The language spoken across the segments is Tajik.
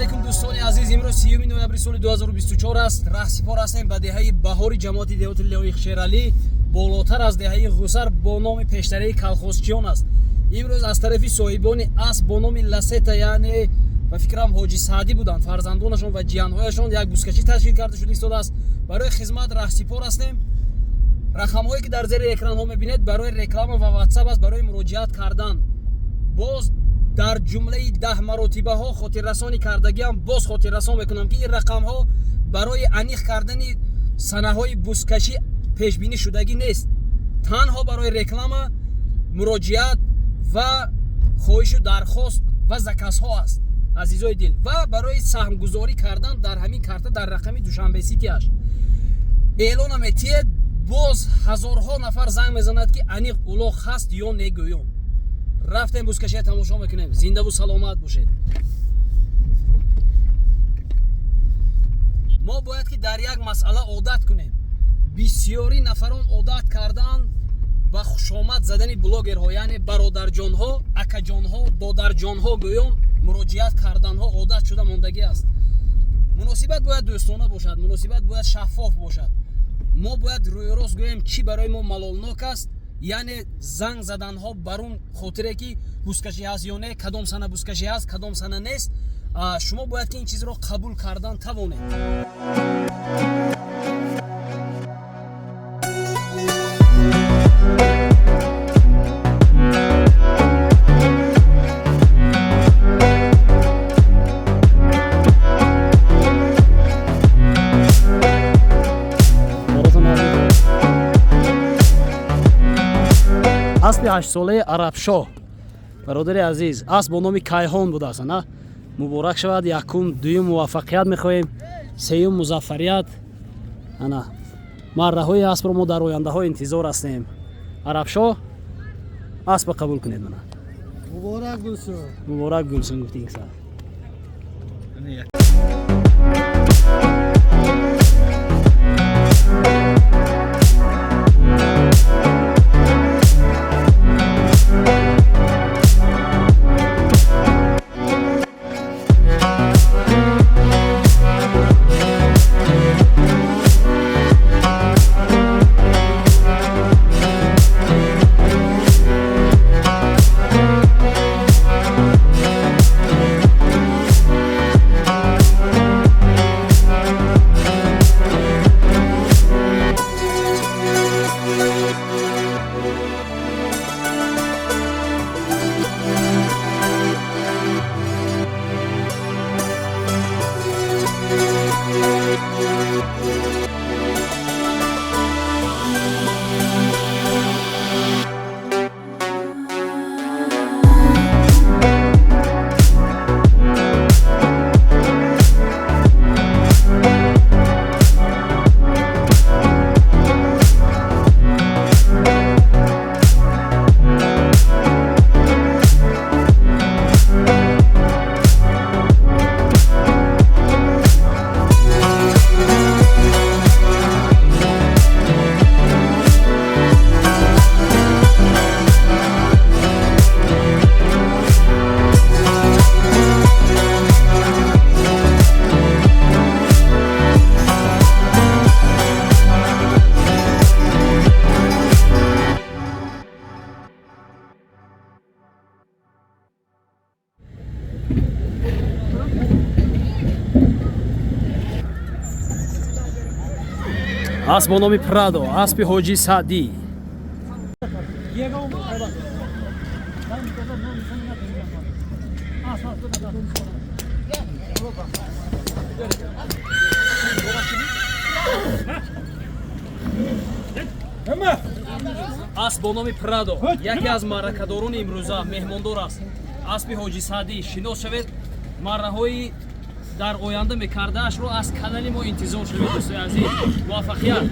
Алейкум, дӯстони азиз. Имрӯз 30 ноябри соли 2024 аст. Раҳсипор ҳастем ба деҳаи Баҳори ҷамоати деҳоти Лоиқ Шералӣ, болотар аз деҳаи Ғусар, бо номи пештараи Калхозчиён аст. Имрӯз аз тарафи соҳибони асп бо номи Ласета, яъне ба фикрам Ҳоҷи Саъдӣ буданд, фарзандонашон ва ҷиянҳояшон як бузкашӣ ташкил карда шуда истодааст. Барои хизмат раҳсипор ҳастем. Рақамҳое ки дар зери экранҳо мебинед, барои реклама ва ватсап аст, барои муроҷиат кардан. Боз дар ҷумлаи 10 маротибаҳо хотиррасонӣ кардагиам, боз хотиррасон мекунам, ки ин рақамҳо барои аниқ кардани санаҳои бузкашӣ пешбинӣ шудагӣ нест, танҳо барои реклама, муроҷиат ва хоҳишу дархост ва заказҳо аст, азизои дил, ва барои саҳмгузорӣ кардан дар ҳамин карта дар рақами Душанбе Ситиаш эълона метиҳед. Боз ҳазорҳо нафар занг мезанад, ки аниқ улоқ ҳаст ё не. Гӯён рафтем, бузкашия тамошо мекунем. Зиндаву саломат бошед. Мо бояд ки дар як масъала одат кунем. Бисёри нафарон одат кардаанд ба хушомад задани блогерҳо, яъне бародарҷонҳо, акаҷонҳо, додарҷонҳо гӯён муроҷиат карданҳо одат шуда мондагӣ аст. Муносибат бояд дӯстона бошад, муносибат бояд шаффоф бошад. Мо бояд рӯйрост гӯем, чӣ барои мо малолнок аст, яъне занг заданҳо бар он хотире ки бузкашӣ ҳаст ё не, кадом сана бузкашӣ ҳаст, кадом сана нест. Шумо бояд ки ин чизро қабул кардан тавонед. Аспи ҳаштсолаи Арабшоҳ, бародари азиз, асп бо номи Кайҳон будааст. На, муборак шавад. Якум, дуюм муваффақият мехоҳем, сеюм музаффарият. Ана марраҳои аспро мо дар ояндаҳо интизор ҳастем. Арабшоҳ, аспа қабул кунед мана. Муборак bo'lsin. Муборак bo'lsin, гуфтинг са. Асп бо номи Прадо, аспи Ҳоҷи Саъдӣ. Асп бо номи Прадо яке аз маъракадорони имрӯза меҳмондор аст. Аспи Ҳоҷи Саъдӣ, шинос шавед. Марраҳои дар оянда мекардаашро аз канали мо интизор шавед, дӯстои азиз. Муваффақият.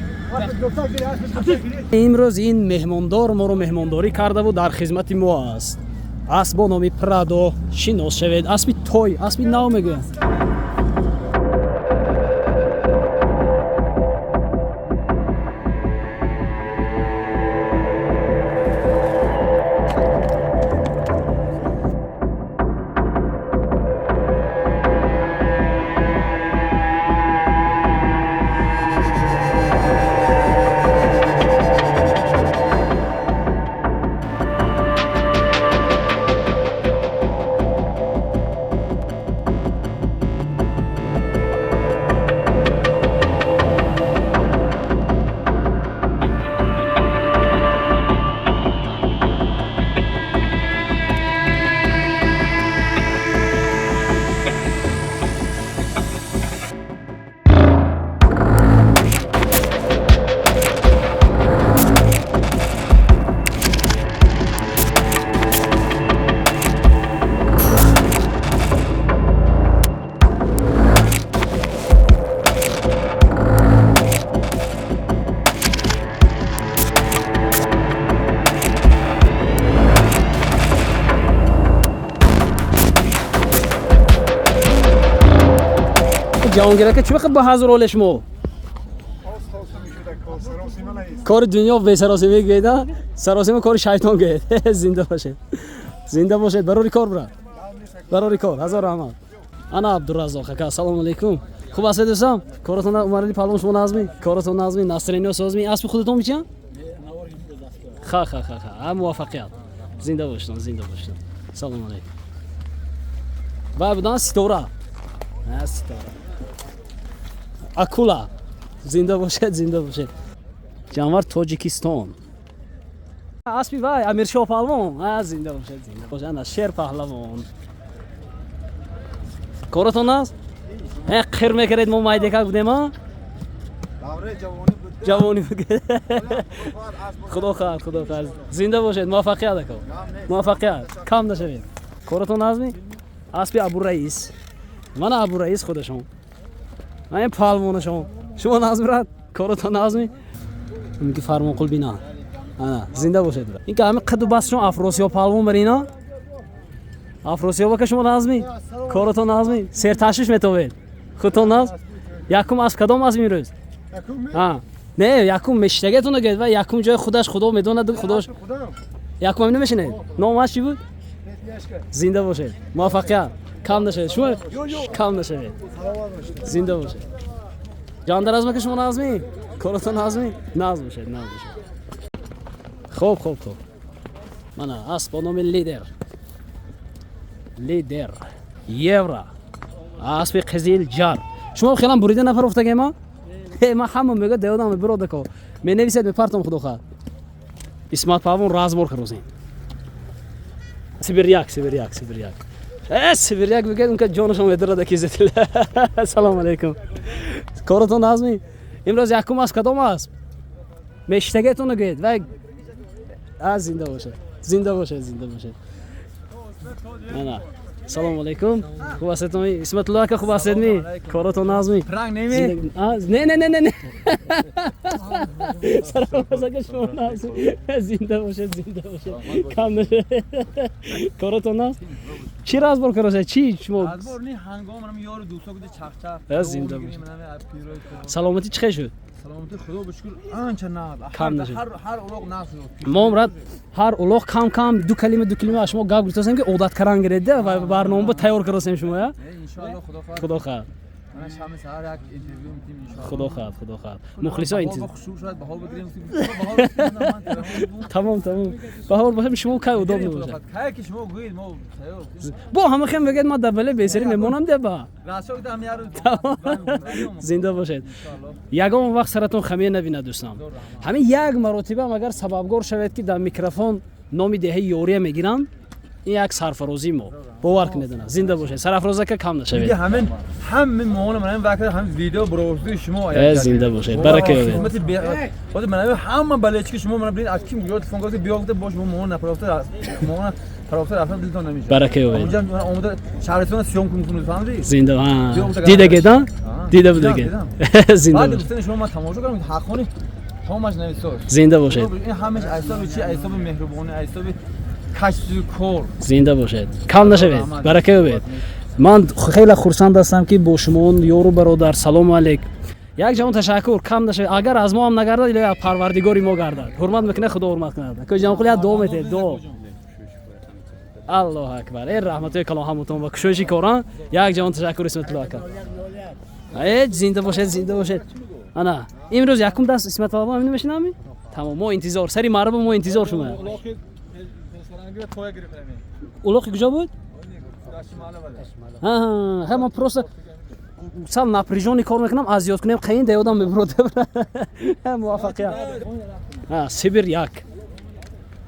Имрӯз ин меҳмондор моро меҳмондорӣ кардаву дар хизмати мо аст. Асп бо номи Прадо, шинос шавед. Аспи той, аспи нав мегӯянд. Ҷаҳонгир ака, чӣ вақт ба ҳазор оле шумо? Кори дунё бесаросимӣ гӯеда, саросима кори шайтон гӯед. Зинда бошед, зинда бошед. Барори кор, брат, барори кор, ҳазор раҳмат. Ана Абдураззоқ ака, ассалому алайкум, хуб ҳастед, дӯстам? Коротон, Умарали палвон, шумо назмӣ? Коротон назмӣ? Настроение созмӣ? Аспи худатон мичиян? Ха ха ха ха, муваффақият, зинда бошед, зинда бошед. Салому алайкум. Вай будан Ситора, Ситора акула. Зинда бошед, зинда бошед. Ҷанвар Тоҷикистон, аспи вай Амиршоҳ палвон. Зинда бошед, зинда бошед. Ана Шер паҳлавон, коротон аст? Қир мекардед, мо майдекак будем, а ҷавонӣ. Худо хоҳад, худо хоҳад. Зинда бошед, муваффақият, ако, муваффақият, кам нашавед. Коротон назми? Аспи Абураис, мана Абураис худашон, ман палвонашон. Шумо назмирад? Коротон назми? Ки Фармонқул бина, ана зинда бошед. Ин ки ҳами қаду басшон Афросиёб палвон бар ина. Афросиёб ака, шумо назми? Коротон назми? Серташвиш метовед худтон наз? Якум асп кадом асп имрӯз? Не, якум мешитагиатон гӯед ва якум ҷои худаш худо медонад, худош. Якум ҳамин мешинед. Номаш чӣ буд? Зинда бошед, муваффақият, кам нашавед, шумо кам нашавед. Зинда бошед. Ҷандаразмака, шумо назмӣ? Коротон назмӣ? Наз бошед, наз бошед. Хоб, хоб, хоб. Мана асп бо номи Лидер, Лидер Евро, аспи қизил ҷар. Шумо хелам бурида нафарофтагема? Ман ҳама мега деодам биродако менависед, мепартам. Худо хоҳад, Исмат палвон разбор карозем. Сибиряк, сибиряк, сибиряк, сибиряк бигӯед, унка ҷонашон медорад. Акизатил, салому алайкум, коротон назмӣ? Имрӯз якум асп кадом асп мешитагиатон гӯед вай. А, зинда бошед, зинда бошед, зинда бошед. Ана, салому алайкум, хуб ҳастед, Исматулло ака? Хуб ҳастед ми? Коротон назмӣ? Не, не, не, не, не. Салом ака, шумо назмӣ? Зинда бошед, зинда бошед, кам нашед. Коротон наз? Чӣ разбор кароша, чӣ шумо? Зинда бошед. Саломатӣ чӣ хел шуд? Саломатӣ, худо ба шукр, анча нағз. Кам нашуд. Ҳар улоқ нағз шуд. Мо брат, ҳар улоқ кам кам ду калима, ду калима аз шумо гап гирифтасем, ки одат каран гиредда ва барномаба тайёр карасем шумо я. Иншоалло, худо хоҳад. Худо хоҳад. Мана шами саҳар як интервю митим, иншоалло. Худо хоҳад, худо хоҳад. Мухлисо интизор. Хушур шуд, баҳор бигирем. Баҳор. Тамом, тамом, баҳор бошам, шумо кай удобно бошад. Кай ки шумо гӯед, мо тайёр. Бо ҳама хем мегӯяд, ман дар бале бесерӣ мемонам деба. Зинда бошед. Ягон вақт саратон хамия набинад, дӯстам. Ҳамин як маротибаам агар сабабгор шавед, ки дар микрофон номи деҳаи Ёрия мегиранд, ин як сарфарозии мо, бовар кунед. Ана, зинда бошед, сарафрозака, кам нашавед. Ҳамин ҳамин моҳона ман вақт ҳамин видео бироварди шумо. Зинда бошед, барака ёбед. Ҳозир ман ҳама болельщики шумо ман бинед, аз ким куҷо телефон кард, биё гуфта бош, моҳона напарофта, моҳона парофта рафтан дилтон намешавад. Барака ёбед. Онҷа ман омода шаҳристона съёмка мекунед, фаҳмидӣ? Зинда дидагед, а дида будагед, зинда. Баъди гуфтани шумо ман тамошо кардам, ҳаққони ҳамаш нависош. Зинда бошед. Ин ҳамаш ҳисоби чи? Ҳисоби меҳрубонӣ, ҳисоби качестви кор. Зинда бошед, кам нашавед, барака ёбед. Ман хеле хурсанд ҳастам, ки бо шумо ёру бародар. Салому алейк, як ҷаҳон ташаккур, кам нашавед. Агар аз мо ҳам нагардад, илоҳи Парвардигори мо гардад. Ҳурмат мекунад, Худо ҳурмат кунад. Акои Ҷаҳонқул, як дуо метед, дуо. Аллоҳу акбар, э раҳматои калон ҳамутон ва кушоиши коран. Як ҷаҳон ташаккур, Исматулло ака. Э, зинда бошед, зинда бошед. Ана имрӯз якум даст Исмат палвон ҳамин мешинами. Тамом, мо интизор сари мараба, мо интизор шумо. Улоқи куҷо буд? Ха, ман просто сал напряжённый кор мекунам, аз ёд кунем, қаин да ёдам мебурод. Муваффақият. Сибир як,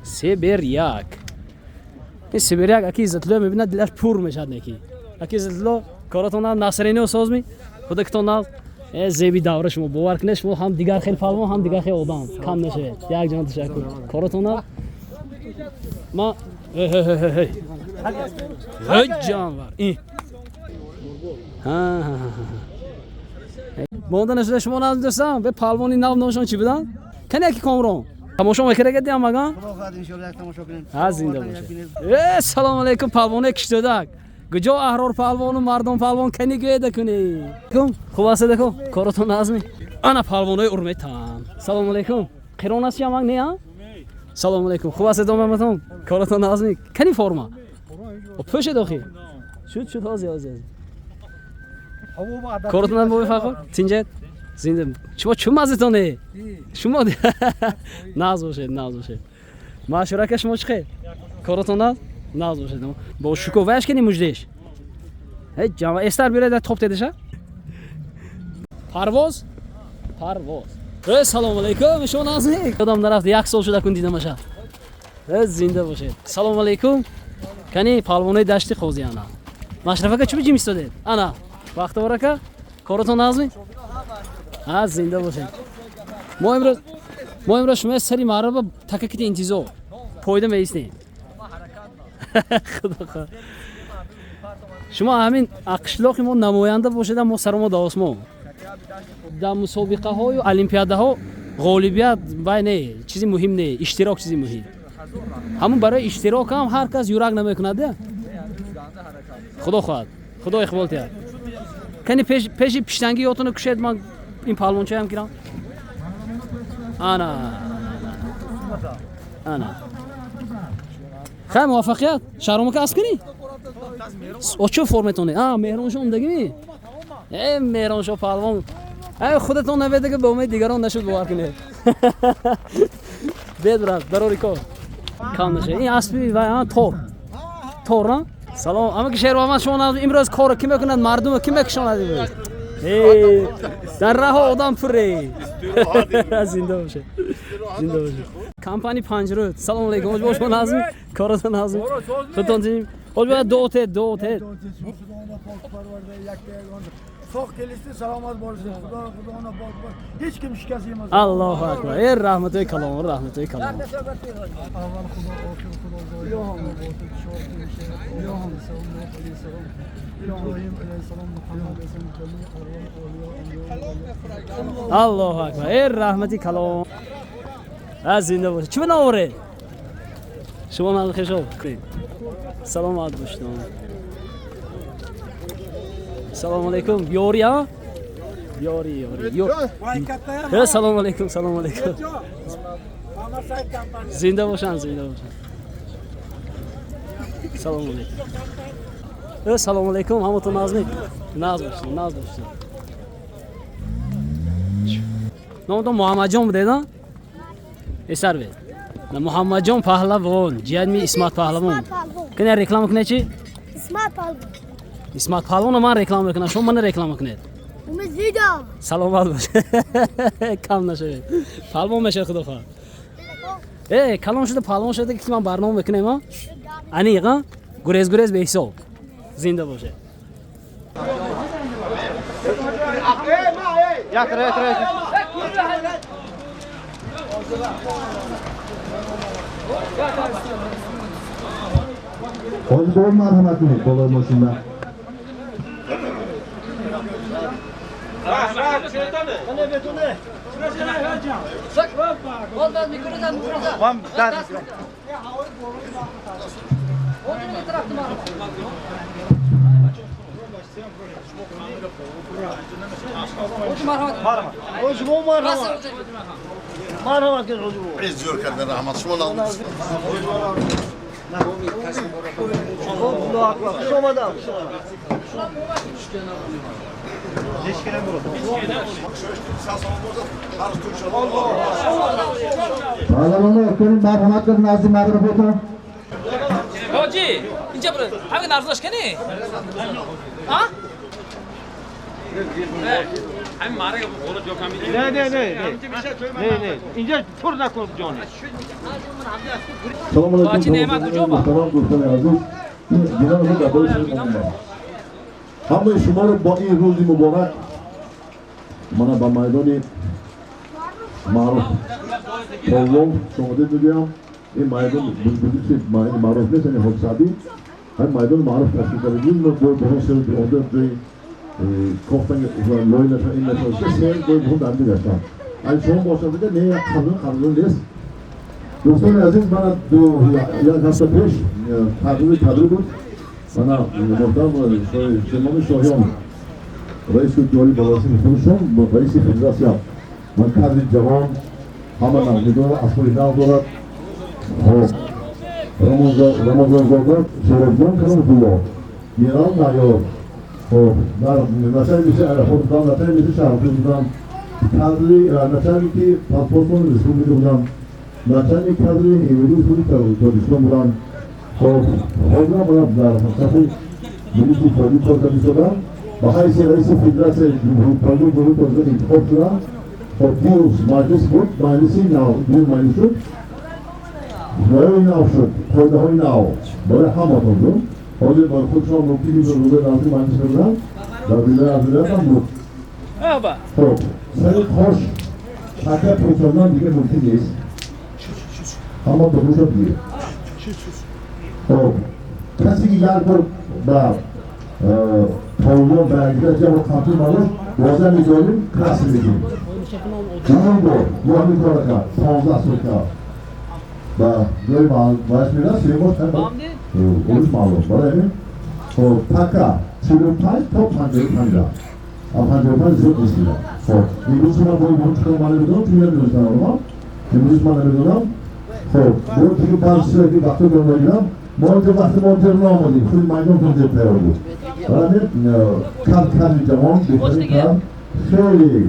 Сибир як, ин Сибир як. Аки Иззатулло мебинад, дилаш пур мешавад. Неки, аки Иззатулло, коротон насренио созми, худакитон наз. Э, зеби давра шумо, бовар кунед, шумо ҳам дигар хел палвон, ҳам дигар хел одам. Кам нашавед, як ҷон ташаккур. Коротон ма ҳей ҷанвар ин монда нашуда. Шумо наз, дӯстам? Бе палвони нав номшон чӣ буданд? Кане, яки Комрон тамошо мекарда диам аган. Зинда бошед. Э, салому алейкум, палвоне киштодак. Куҷо Аҳрор паҳлвону Мардон паҳлвон, кани гӯеда кунӣ? Хуб астед, ако? Коротон назми? Ана паҳлвонои Урметан. Салому алейкум. Қирон аст ямак не, а? Салому алейкум. Хуб астед, омадатон? Коротон назми? Кани форма? Пӯшед охи. Шуд, шуд, ҳозир, ҳозир. Коротон назми, боби фахр? Тинҷед? Зинда. Шумо чӣ маззитоне? Шумо нағз бошед, нағз бошед. Машурака, шумо чӣ хел? Коротон нағз? Нағз бошед. Бо шукӯҳ ваяш кани муждеш. Ҳеҷ ҷама эстар биёред, топ тедиша. Парвоз? Парвоз. Э, салому алейкум, шумо нағзми? Ёдам нарафт, як сол шуда кун дидамаша. Э, зинда бошед. Салому алейкум. Кани палвонои Дашти Қози ана. Машрафака, чӣ биҷим истодед? Ана, Бахтовар ака, коротон нағзми? А, зинда бошед. Мо имрӯз шумо сари маъраба такакити интизор. Пойда меистем. Худо хоҳ. Шумо ҳамин қишлоқи мо намоянда бошеда, мо саромо да осмон. Дар мусобиқаҳою олимпиадаҳо ғолибият вай не, чизи муҳим не, иштирок чизи муҳим. Ҳамун барои иштирок ҳам ҳар кас юрак намекунад. Худо хоҳад, Худо иқбол тиҳад. Кани пеши пиштанги ётона кушед, ман ин палвончаям кирам. Ана, ана, хай, муваффақият. Шаҳромака, асп кунӣ? О, чӣ форметоне? А, Меҳроншо омдагими? Э, Меҳроншо паҳлавон. Э, худатон наведага, ба умеди дигарон нашуд, бовар кунед. Бед, брат, барори кор кам наша. Ин аспи вай, а, тор тор, а? Салом, ама ки Шермамад, шумо имрӯз корро ки мекунад, мардумо ки мекушонад имрӯз? Э, дар раҳо одам пурре. Зинда бошед, зинда бошед. Компани Панҷруд, салом алейкум. Ош, бошмо, назм, коротон назм, худтон тим? Ош, бояд дуо тед, дуо тед. Sog' kelishdi, salomat bo'lsin. Xudo Xudoni pok hech kim shikast yemas. Аллоҳу акбар. Э, раҳматои калом, раҳматои калом. Avval Xudo, oxir Xudo, zohir botin, shohir, ilohim, salom alayhissalom, Ibrohim alayhissalom, Muhammad alayhissalom, jami arvoh, avliyo, anbiyo. Аллоҳу акбар. Э, раҳмати калом. А, зинда бошед. Чӣ бинаворед шумо? Назм, хешов, саломат бошед. Салому алейкум. Ёри, а, ёри, ёри. Э, салому алейкум, салому алейкум. Зинда бошанд, зинда бошанд. Салому алейкум. Э, салому алейкум. Ҳаматон назми? Наз бошед, наз бошед. Номатон Муҳаммадҷон будед, а? Эсар бед. Муҳаммадҷон паҳлавон, ҷиядми Исмат паҳлавон. Кане, реклама кунед чи? Исмат паҳлавон. Исмат паҳлавонро ман реклама мекунам, шумо мана реклама кунед. Умед видео. Саломат бошед, кам нашавед, паҳлавон мешавед, худо хоҳад. Э, калон шуда, паҳлавон шуда ки ман барнома мекунем, а, аниқ, а, гурез гурез беҳисоб. Зинда бошед. Ҳоҷи бобо, марҳамат кунед болои мошинда. Зӯр кардан, раҳмат, шумо нағз. Паҳлавонро кунед, марҳамат кунед назди мағрубиятон. Ҳоҷӣ, инҷа биро. Ҳамин нарзош кани? А? Ҳамин маре ғоло ҷо ками. Не, не, не, не, не, инҷа пур накун, ҷони. Салому алейкум. Бачи неъмат куҷо ба? Муҳтарам дӯстони азиз, ин бинои дар бораи шумо мемонад. Ҳамаи шуморо бо ин рӯзи муборак мана ба майдони маъруф полвон шомодид мегӯям. Ин майдон бузбузиси маъруф нест, яъне ҳоҷисаъдӣ ҳамин майдони маъруф ташкил карда. Мо бо сер онҷо ҷои кофтан, лой наша, ин наша, се ҷои буҳун дар мегаштанд. Ай, шумо бошад, дига не, як қабзон қабзон нест. Дӯстони азиз, мана як ҳафта пеш тағйири кадрӣ буд. Мана муҳтарам Шермамад Шоҳиён, раиси ҷорӣ ба вазифаи худашон, раиси федератсия, ман кадри ҷавон ҳама нағз дорад, асбоби нағз дорад. Хоб, Рамазонзода Шеробҷон Кароматулло, генерал майор, хоб, дар начальники аэропорт будам, начальники шаҳртӯз будам, кадри начальники паспортони республика будам, начальник кадри МВД Республики Тоҷикистон будам. Хоб, ҳозир будам дар сафи милиси тоҷик кор карда истодам. Ба ҳайси раиси федератсияи ҷумҳурии Тоҷикистон интихоб шудам. Хоб, дирӯз маҷлис буд, маҷлиси нав, дуюм маҷлис шуд, лоиҳаи нав шуд, қоидаҳои нав барои ҳаматон буд. Ҳозир барои худшон мумкин ки рӯзои наздик маҷлис мебудам, дар вилоят аз вилоят ҳам буд. Хоб, сари қош шакар печондан дига мумкин нест, ҳама ба гӯша бигир. Хоб, касе ки як бор ба полвон ба якдигар як бор қамчи бардошт, боза мегузорем, красный мегирем. Дуюм бор ё ҳамин кора кард, 15 сол кард, ба ҷои маълум мерад, сеюм бор урӯз маълум. Барои ҳамин, хоб, така 45 то 55, аз 55 зиёд нест дига. Хоб, имрӯз ман бо имрӯз чикор ман намедонам, чун намедонистам одамам, имрӯз ман намедонам. Хоб, бо дига баъзе чизое ки вақто дорам мегирам, мо инҷо вақти мо дер наомадем, худи майдонтон дер тайёр буд. Барои ҳамин кадри ҷавон беҳтарин кад, хеле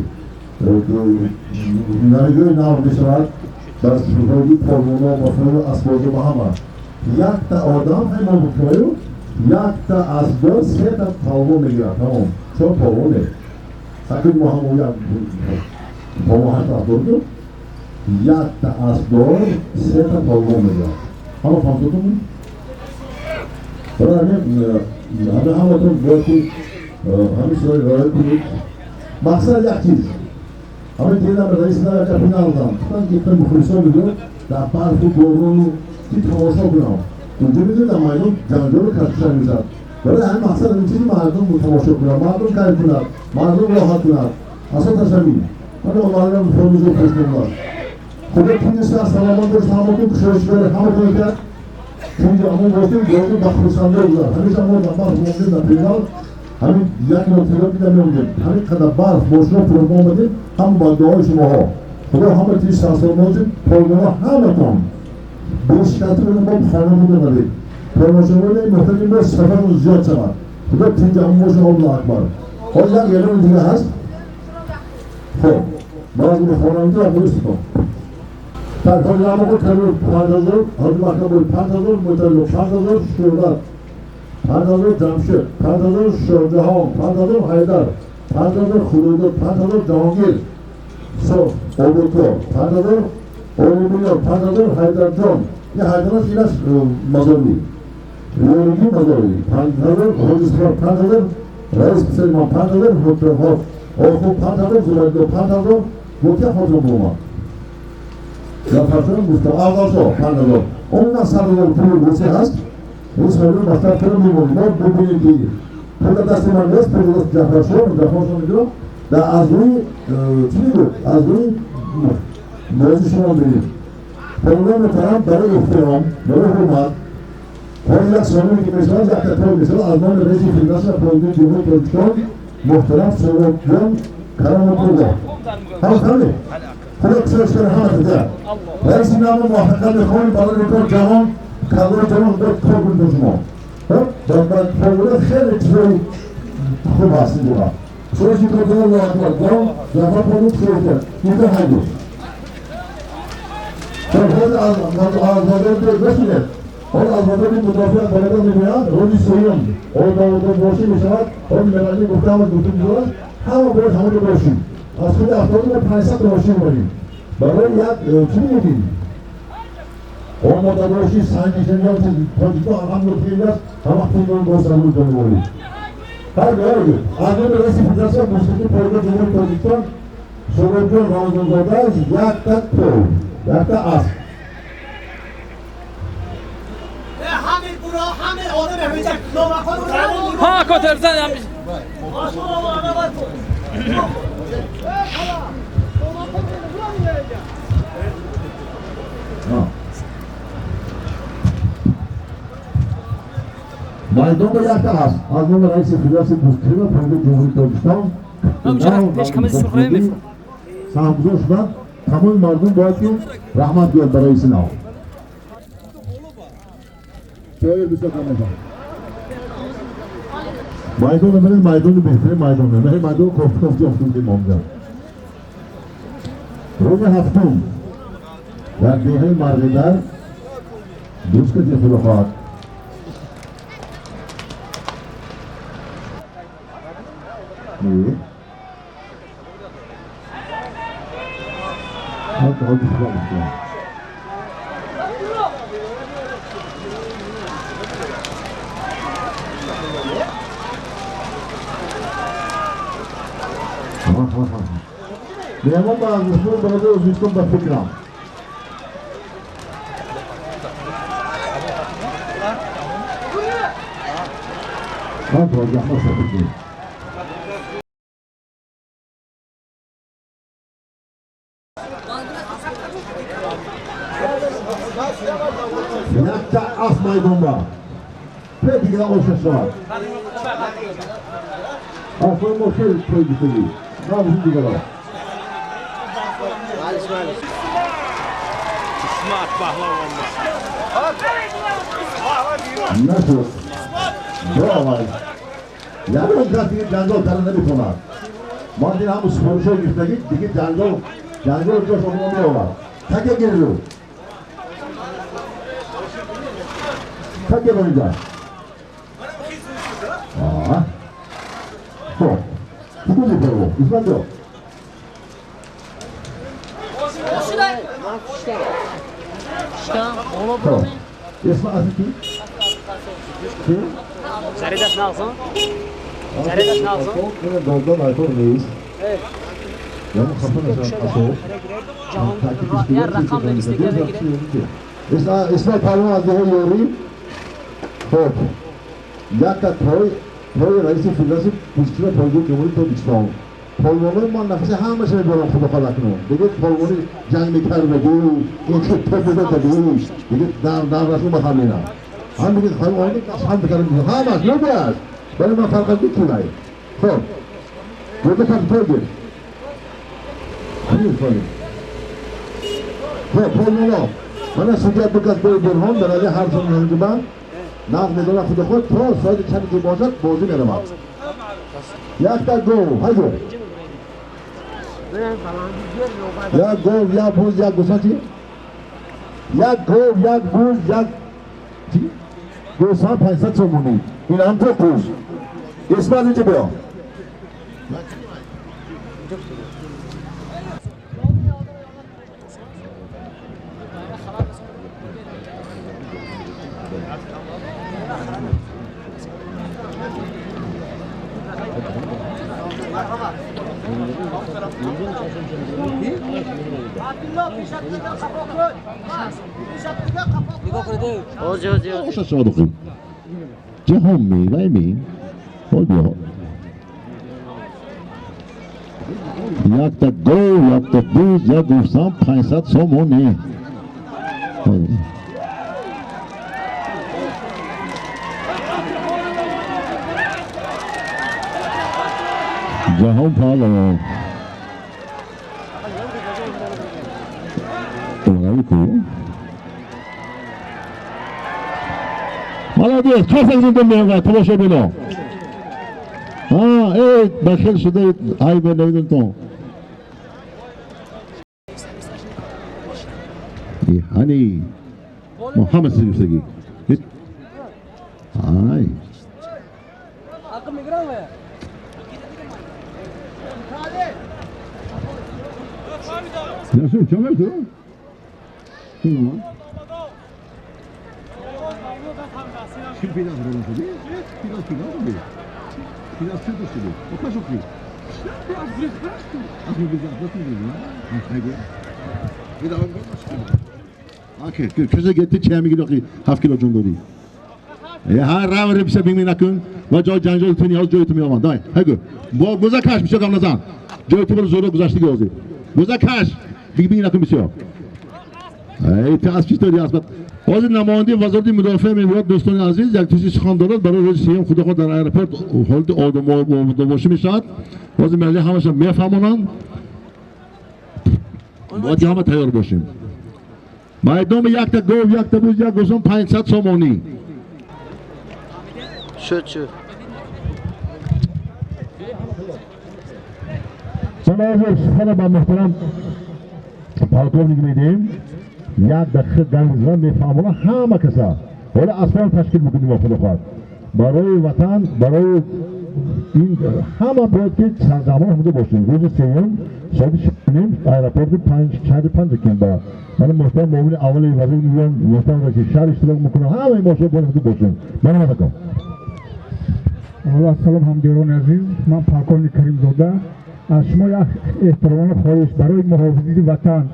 навигои нав мешавад дар фоиди полвоно ва фоиди асбозо ба ҳама. Якта одам ҳамон букваю якта асбдор сета полвон мегирад, тамом, чор полвон не. Сакин мо ҳамон як полвон ҳашт асбдор буд, якта асбдор сета полвон мегирад. Ҳама фаҳмидотон? Барои ҳамин ҳама ҳаматон бояд ки ҳамин чизҳоро риоя кунед. Мақсад як чиз, ҳамин дидам раис гапи надодам, гуфтам ки мухлисон мегӯяд дар барфу борону ки тамошо кунам, унҷо медонед дар майдон ҷанҷолу кашкушак мешавад. Барои ҳамин мақсад ин чизи мардум тамошо кунад, мардум кайф кунад, мардум роҳат кунад. Асосаш ҳамин. Ман омадам фонузо пешкунам. Худо тинҷ саломат бош, ҳаматон кушоиш берад, ҳаматон кард. Тинҷ амон бошем, доду ба хурсандӣ гузар. Ҳамеша мо дар барф мондем дар финал, ҳамин як маротиба дида мемондем. Ҳамин қадар барф бошино фурӯд омадем, ҳама ба дуои шумоҳо. Худо ҳама тинҷ саломат бошед, полвоно ҳаматон. Бешикаста мо хона буда навед. Тамошобинони муҳтарами мо сафарон зиёд шавад. Худо тинҷ амон бошад, Аллоҳу акбар. Ҳозир як эълони дига ҳаст. Хоб, ман аз хонанда дӯстон. Так, ҳозир ҳама кабир 5000, ҳозир маҳкам буд 5000, муталлиқ 5000, Шӯрат, 5000 Ҷамшед, 5000 Шоҳҷаҳон, 5000 Ҳайдар, 5000 Худойдод, 5000 Ҷаҳонгир, Соф, Ободкор, 5000 Олимиёр, 5000 Ҳайдарҷон. Ин Ҳайдар аст, инаш Мазорӣ. Ёригӣ Мазорӣ, 5000 Ҳоҷи Сафар, 5000 Раис Писаримон, 5000 Ҳукмҳо, Оху 5000 Зубайдулло, 5000 Воқеа хотирам буромад. Ҷаъфарҷон гуфтам, аввалшо 5000. Умуман 100 000 пули русӣ ҳаст. Рус мебинем, мактаб кунем, мемонем. Мо бибинем ки пул дар дасти ман нест, пул даст Ҷаъфаршо, Ҷаъфаршо мегирам. Дар аз рӯи чӣ мегӯяд? Аз рӯи бозии шумо мебинем. Полвон муҳтарам, барои эҳтиром, барои ҳурмат, ҳозир як сомоне ки мешавад, якта пол мешавад аз номи раиси федератсия полвони Ҷумҳурии Тоҷикистон муҳтарам Соҳибҷон Кароматулло. Ҳама фаҳмид? Худо кушоиш кунад ҳама тида. Раиси намо муваффақият мехоҳем барои рекорд ҷаҳон, калои ҷаҳон бояд кор кунед бо шумо. Хуб, полвона хеле чизои хуб ҳаст ин ҷоға. Кушоиши кор кунад, Аллоҳу акбар. Ҷон, Ҷаъфар полвон кушоиш кард. Инҷо ҳайду. Хуб, ҳозир аз бозори бошинед. Ҳозир аз бозори мудофиа бародар мегӯянд, рӯзи сеюм одовода бошӣ мешавад. Ҳозир мелани гуфтаам, гуфтум ҷоаш, ҳама бояд ҳамаҷо бошем. Аз худи афтоди мо 500 та мошин омадем. Барои як чӣ мегӯем? Омодабошӣ, санҷишани тоҷикон алҳамдулиллоҳ аст, ҳама пулдон боз зарур дониволӣ. Ҳар ҳар аз номи раиси федератсия мусиқии пойгоҳи Ҷумҳурии Тоҷикистон Соҳибҷон Рамазонзода якта пол, якта асп. Ҳа, котерзан ҳам. Майдон ба якта аст. Аз номи раиси Федератсияи гӯштигирӣ ва Президенти Ҷумҳурии Тоҷикистон саҳмгузор шуданд. Тамоми мардум бояд ки раҳмат гӯяд ба раиси нав. Майдон бибинед, майдони беҳтарин майдон. Майдон кофт кофт ёфтем онҷа. Рӯзи ҳафтум дар деҳаи Марғидар дӯст каси худо хоҳад. Меҳмон ба Узбекистон барои Узбекистон ба фикрам. Ман Тоҷи Аҳмад Сафиддин. Якта ас майдонба. Пе дигар оша шавад. Асои мо хеле той гуфтагӣ. На бузин дигарро. Нашуд. Бировай. Ягон кас дига ҷанҷол карда наметавонад. Мо дин ҳамун супоришҳо гирифтагӣ, дига ҷанҷол ҷош омода меовард. Таке гирду. Таке бонида. Хоб. Куҷо баро? Исмат ҷо. Хоб. Исмат аз ки? Ки? Зарядаш нағзон? Зарядаш нағзон? Додон айтор нест. Яъне хафа нашавад асо. Рақам навистагӣ мегирад. Исмат палвон аз деҳаи Ёрӣ. Хоб. Якта той раиси Федератсияи гӯштигирӣ ва Президенти Ҷумҳурии Тоҷикистон. Полвонои мо нафаси ҳамаша мебарам худо хоҳад кунад. Дига полвони ҷанг мекардагӣ, ин ки топ мезадагӣ, дига дар расм ба ҳам мерам. Ҳам дига ҳам ҳам бикарам, ҳамаш нобиаш. Вале ман фарқ аз мекунай. Хоб. Гурда кам той гир. Хоб, полвоно. Мана судья дукас бои Бурҳон дар алайҳи ҳар сон ҳанҷуман нағз медонад худо хоҳад то соати чанд ки бошад бозӣ меравад. Якта гол, ҳайгу. Як гол, як буз, як гӯса чи? Як гол, як буз, як чи? Гӯса 500 сомонӣ. Ин ҳам то қуз. Исмат инҷа биё. Ҷаҳон вай ми якта гов, якта буз, як гӯсфанд 500 сомонӣ. Ҷаҳон паҳлавон. Молодец, часа зинда меояд тамошобино. Эй, бахил шуда, ай бе навидонтон. Ҳани Муҳаммад сигифтагӣ. Ай. Ясин, чӣ мекунӣ? Biraz rolun biraz biraz biraz şurada. O kaç okuyor? Okay, کسی گفت چه میگی که 7 کیلو جون داری. هر رو رو پیش بینی نکن و جای جنجال تو نیاز جای تو میآمد. دای، هگو. با گذر کش میشه کم نزن. جای تو برو زورو گذشته گازی. گذر کش. بینی نکن میشه. ای تو از چی داری از Ҳозир намояндаи вазорати мудофиа мебояд, дӯстони азиз, як чизи сухан дорад барои рӯзи сеюм. Худо хоҳад, дар аэропорт ҳолати омодабошӣ мешавад. Ҳозир мелли ҳамаша мефаҳмонанд, бояд ки ҳама тайёр бошем. Майдони якта гов, якта буз, як гӯсон, 500 сомонӣ. Шуд, шуд. Ман сухана ба муҳтарам полковник медиҳем, як дақиқа гап мезанам, мефаҳмонам ҳама каса. Ҳола аслан ташкил мекунем, худо хоҳад, барои ватан, барои ин ҳама бояд ки сарзамон ҳамуда бошем. Рӯзи сеюм соати 6:30 аэропорти шаҳри Панҷакент ба ман муҳтарам муовини аввали вазир мегӯям, муҳтарам раиси шаҳр иштирок мекунам, ҳамаи мо шумо бояд ҳамуда бошем. Ман омадакам. Аввал салом, ҳамдиёрони азиз, ман полковник Каримзода. Аз шумо як эҳтиромона хоҳиш барои муҳофизати ватан,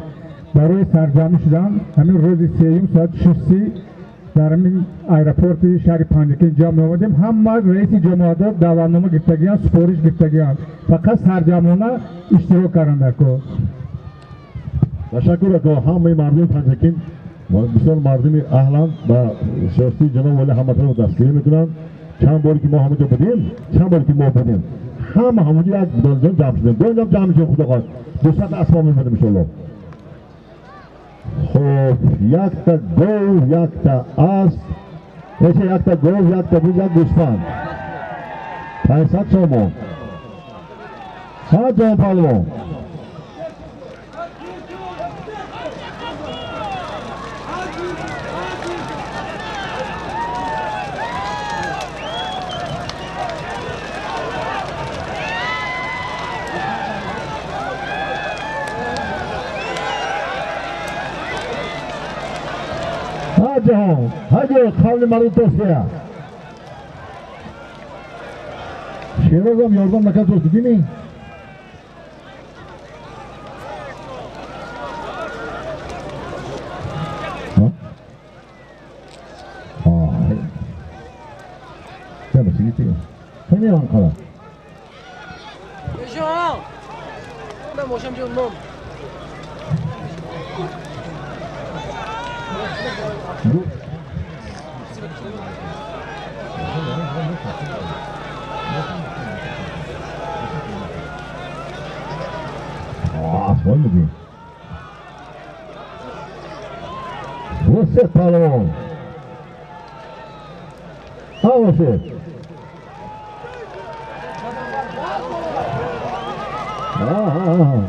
барои сарҷамъ шудан ҳамин рӯзи сеюм соати 6:30 дар ҳамин аэропорти шаҳри Панҷакент ҷамъ меомадем. Ҳама раиси ҷамоатҳо даъватнома гирифтагианд, супориш гирифтагианд, фақат сарҷамъона иштирок карданд дар кор. Ташаккур, ако. Ҳамаи мардуми Панҷакент бисёр мардуми аҳланд, ба сиёсати ҷаноб вале ҳаматаро дастгирӣ мекунанд. Чанд боре ки мо ҳамаҷо будем, чанд боре ки мо будем, ҳама ҳамаҷо як донҷон ҷамъ шудем. Бо инҷо ҷамъ мешавем, худо хоҳад, 200 асбоб мебарем иншоалло. Хоб, якта гов, якта асп, эше якта гов, якта буз, як гӯсфанд, 500 сомон. Ҳа, ҷон паҳлавон. Ҷаҳон ҳаҷо қавли мардум тосия. Шерозам ёрдам накард, тост дидими? Você, Palon. Ah, você. Ah, ah, ah.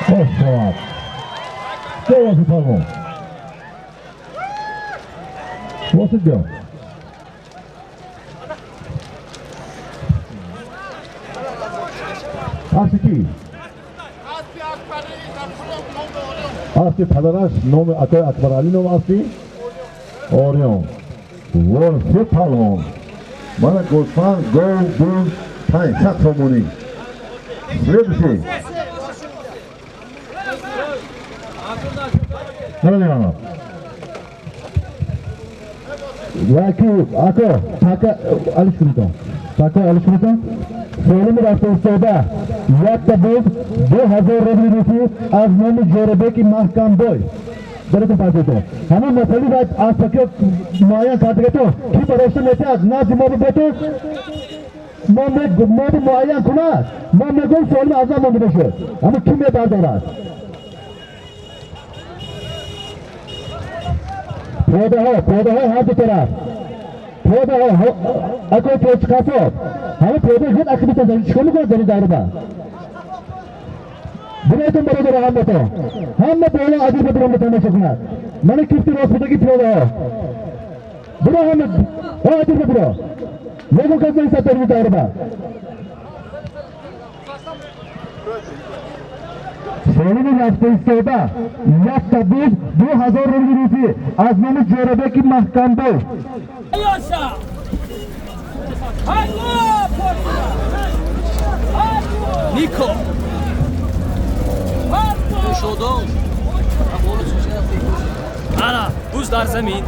Poxa, você, Palon. Você deu. Асли ки? Асли падараш номи акои Акбаралӣ, ном асли Орион. Ворсе палвон. Мана гӯсфанд, гов, буз, 500 сомонӣ. Следующий. Не, Яки, ако, така, алиш кунитон. Така, алиш кунитон. Солими рафта истода, якта буз, 2000 рубли русӣ аз номи Ҷорабеки Маҳкамбой. Даратон пасето. Ҳамин масъали ва аз пакиё муайян кардагато, ки барошта метиҳад, назди мо бибету, мо муайян кунад. Мо мегӯем солими аз ман монда бошад. Аммо ки мебардорад? Пиёдаҳо, пиёдаҳои ҳар ду тараф. Пиёдаҳо, акои тоҷикасоб. Ҳама пиёдаи худ ақиб метазанд. Чикор мекунад дар ин дарба? Бироятон, бародаро, ҳаматон. Ҳама боло адил ба биромда тамошо кунад. Мана кифти рост будаги пиёдаҳо. Биро ҳама, ҳо адил ба биро. Ягон кас наистад дар ин дарба. Солими рафта истода, якта буз, 2000 рубли русӣ аз номи Ҷорабеки Маҳкамбой. Нико. Шодон. Ана буз дар замин.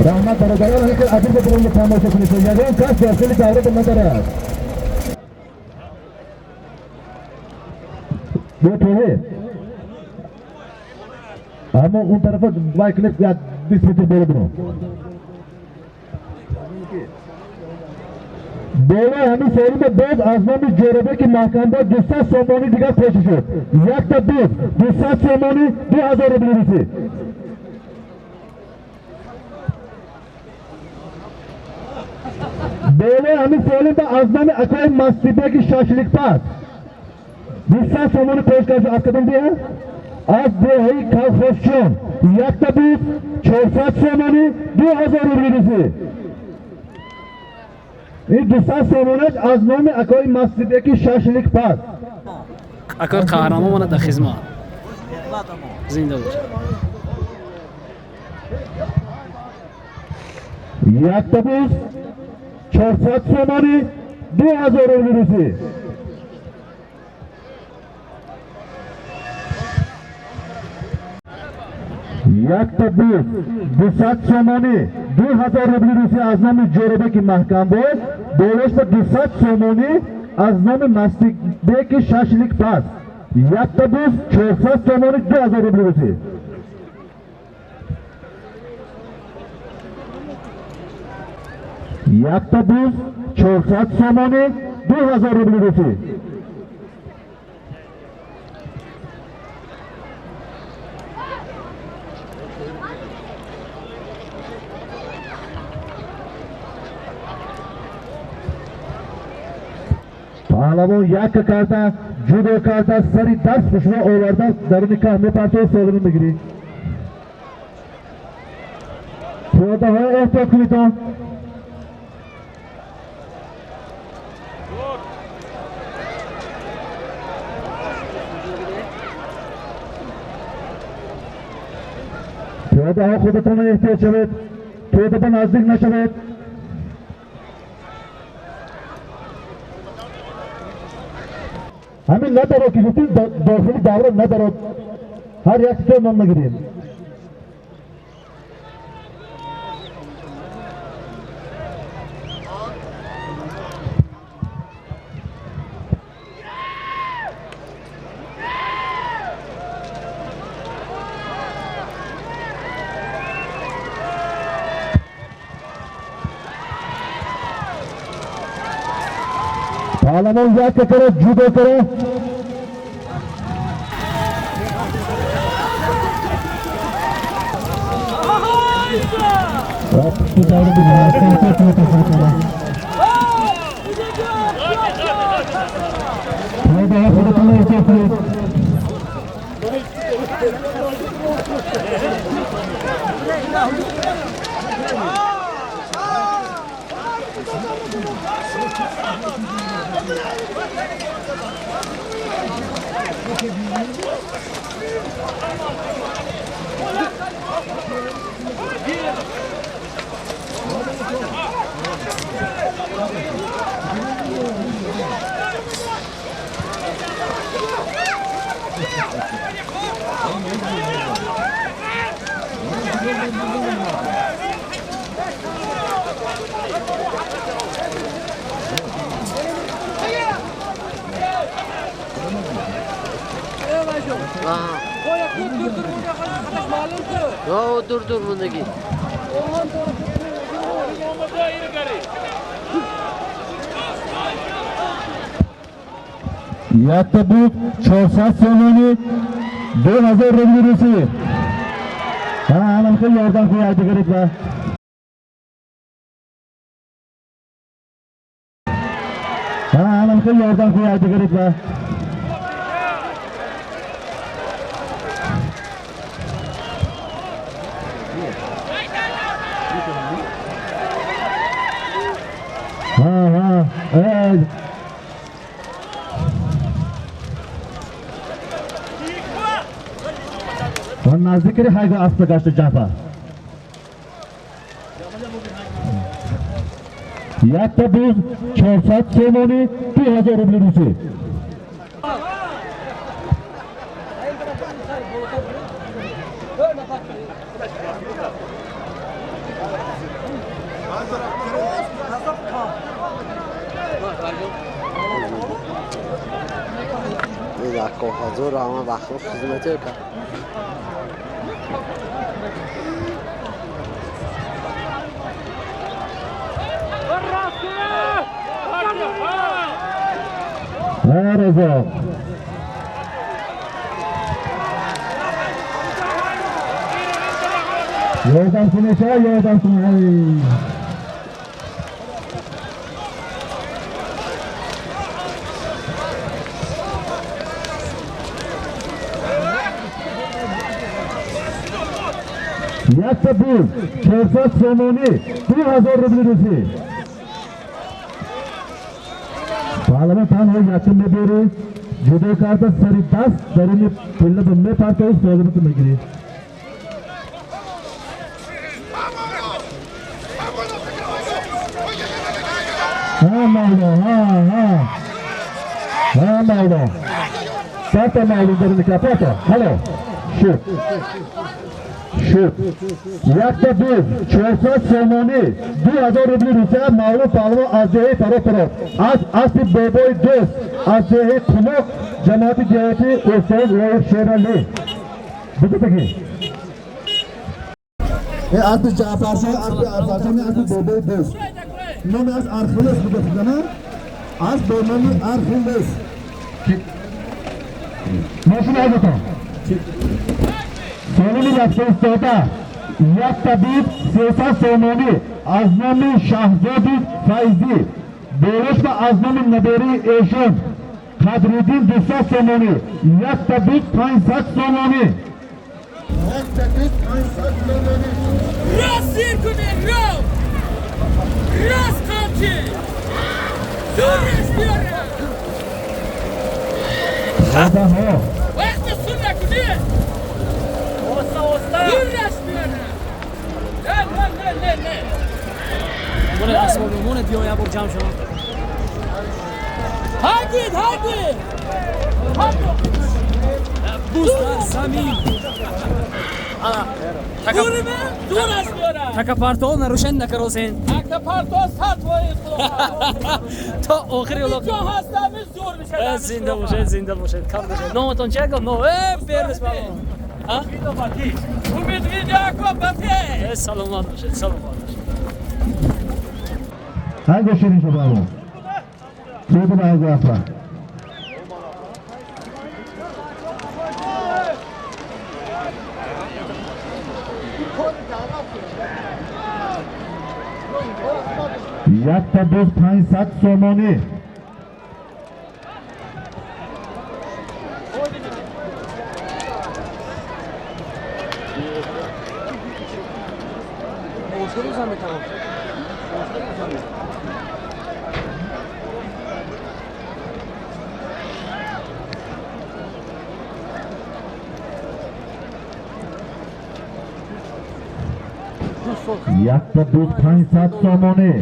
Раҳмат бародарон, ҳамин азиз биринҷ тамошо кунед. Ягон кас дохили давра надорад. Бо тоҳир. Аммо он тарафа вай кунед, 20 метр боло бирон. Боло ҳамин солима боз аз номи Ҷӯрабеки Маҳкамбой 200 сомонӣ дигар пеши шуд. Якта буз 200 сомонӣ 2000 рубли русӣ. Боло ҳамин солима аз номи акои Масҷидбеки Шашликпаз 200 сомонӣ пеш кард. Аз кадом деҳа? Аз деҳаи Колхозчиён. Якта буз 400 сомонӣ 2000 рубли русӣ. Ин 200 сомонаш аз номи акои Масҷидбеки Шашликпаз. Акои қаҳрамон мана дар хизмат. Зинда бош. Якта буз 400 сомонӣ 2000 рубли русӣ. Якта буз 200 сомонӣ 2000 рубли русӣ аз номи Ҷӯрабеки Маҳкамбой. Болош ба 200 сомонӣ аз номи Масҷидбеки Шашликпаз. Якта буз 400 сомонӣ 2000 рубли русӣ. Якта буз 400 сомонӣ 2000 рубли русӣ. Паҳлавон якка карда, ҷудо карда, сари даст хушро оварда, даруни каҳ мепартои солимӣ мегирӣ. Пиёдаҳои эҳтиёт кунедон. Пиёдаҳо худатонро эҳтиёт шавед, пиёда ба наздик нашавед. Ҳамин надаро ки гуфтем, дохили давра надаро, ҳар як то ном нагирем. Паҳлавон якка кара, ҷудо кара. Якта буд 400 сомонӣ 2000 рубли русӣ. Ҳа, хеле ёрдам кунед дигарит ба. Ҳа, хеле ёрдам кунед дигарит ба. Ҳа, ҳа, наздикри ҳайго аспа гашта ҷафа. Якта буз 400 сомонӣ, 2000 рубли русӣ. Ҳазор ама вақт хизмат кард. Резо. Ёрдам кунеша, ёрдам кун. Якта буз 400 сомонӣ, 2000 рубли русӣ. Паҳлавон танҳо якум мебурӣ, ҷудо карда сари даст даруни пилла ба мепартои созимату мегирӣ. Ҳа мавло, ҳа, ҳа. Ҳа мавло. Пата мавло даруни капата. Ҳало. Шуд. Шуд. Якта буз 400 сомонӣ, 2000 рубли русия. Мавло паҳлавон аз деҳаи Фарофаро, аз аспи бобои дӯст, аз деҳаи Қумоқ, ҷамоати деҳоти устод Лоиқ Шералӣ. Бигӯ. Аспи Ҷаъфаршоҳ, аспи Арфаршоҳ, аспи бобои дӯст. Номи аз Архилес бигӯ, асп бо номи Архилес. Мошин ҳазатон. Солими рафта истода як табиб 300 сомонӣ аз номи Шаҳзоди Файзӣ, болош ва аз номи наберии эшон Қадриддин 200 сомонӣ, як табиб 500 сомонӣ. Як табиб 500 сомонӣ. Рост зир кунед, рост! Рост қамчи! Зӯраш биёрам! Одаҳо. Вақти сур накунед! Оста, оста. Зӯраш биёрам! Не, не, не, не, не! Монед асбоби, монед биё як бор ҷамъ шаванд. Ҳагид, ҳагид! Ҳагид! Буз дар замин. Зӯрме? Зӯраш биёрам! Такапарто нарушен накаросен. Такапарто сад фоиз хулоса. То охири улоқ. Ҷо ҳастам, зӯр мешавад. Зинда бошед, зинда бошед, кам бошед. Номатон чи ака? Но, бернес паҳлавон. А? Умид видео ба пеш. Саломат бошед, саломат бошед. Ҳанго ширин шуд паҳлавон. Чӯби ба ҳанго аспа. Якта буз 500 сомонӣ. Якта буз 500 сомонӣ.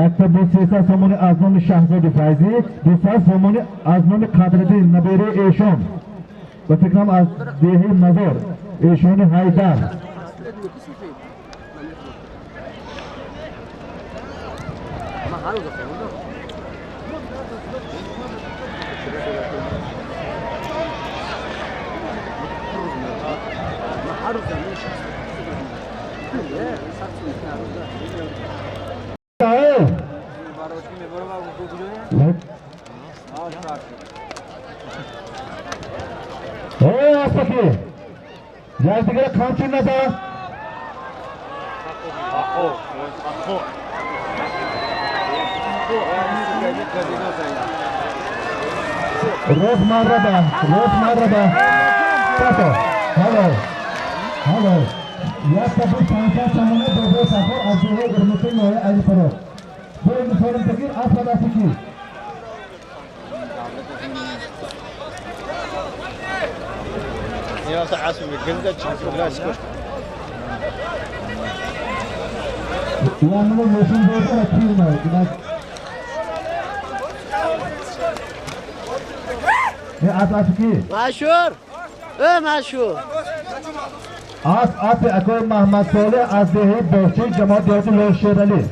Якта буз 300 сомонӣ аз номи Шаҳзоди Файзӣ, 200 сомонӣ аз номи Қадриддин набераи эшон. Ба фикрам аз деҳаи Мазор, эшони Ҳайдар. Эй, аспаки! Якдигара қамчин наза! Рӯзмарраба, рӯзмарраба. Тато, ҳало, ҳало. Якта буз 500 сомонӣ бобои Сафор аз деҳаи Урмутӣ ноҳияи Алифароб. Бо мисолим такир асп дасти ки? یعنی نشون داده تیم از کی؟ مشهور ای مشهور از اکای محمد صالح از دهه باغچه جماعت دیات لوی شیرعلی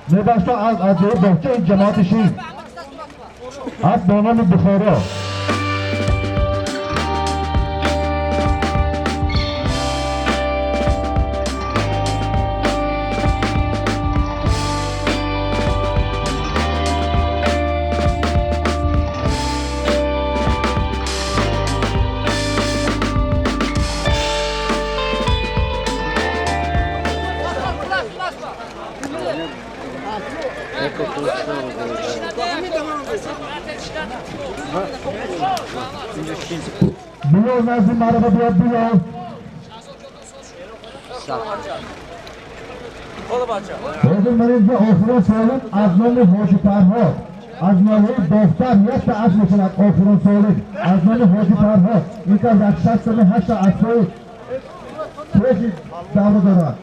میبخشتا از دهه باغچه جماعت شین از با نام بخارا. بیو نزد مربا بیا بیو. حاضر مریض به آخرین سالم از نام حاجی فرهاد از ناحیه باختر یک تا اسب میکند. آخرین سالم از نام حاجی فرهاد یک از 808 تا اسب‌های پیش دوره دارد.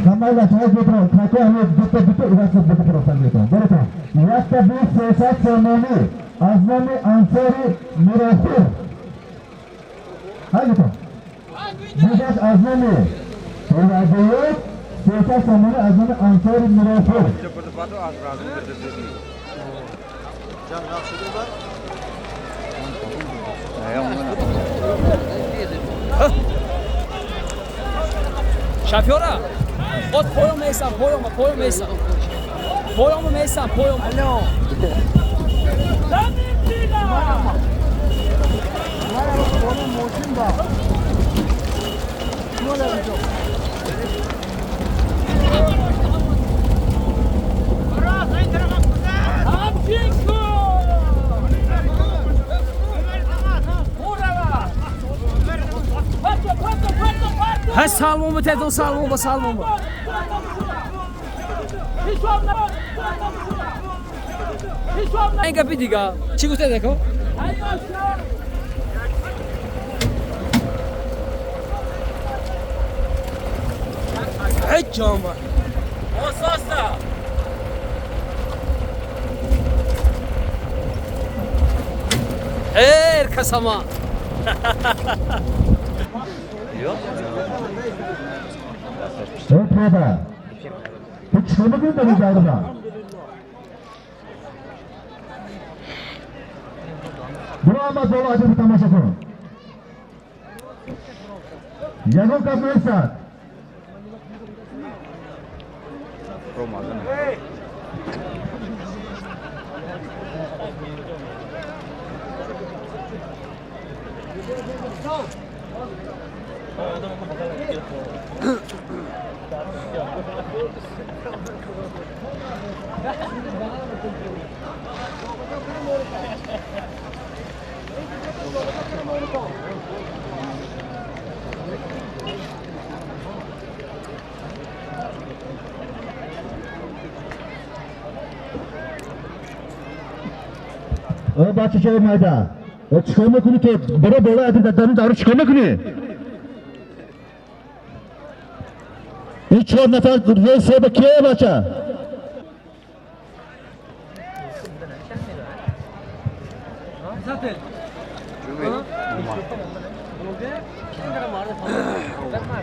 همه لطفا بتران تاکو همه دوتا دوتا ایران دوتا پرستان بیتان براتان یک تا 23 سامانی از نام انصاری میراخور هایتان دیگش از نام رضایت 300 سامانی از نام انصاری میراخور. شفیورا باز پایام میسم پایام پایام میسم پایام میسم پایام. الو ها سلمون بتدون سلمون با سلمون با این گپی دیگه چی گفته دیگه؟ هیچ جامعه خیر کسما ای پیدا تو چه میگی داری جاربا؟ برو آمد بالا عجب تماشا کن. یگان کس نیست. او بچه چه مایده؟ او چیکار میکنی تو؟ برو بالا ادی در دارو چیکار میکنی؟ این 4 نفر روی سه به کیه بچه؟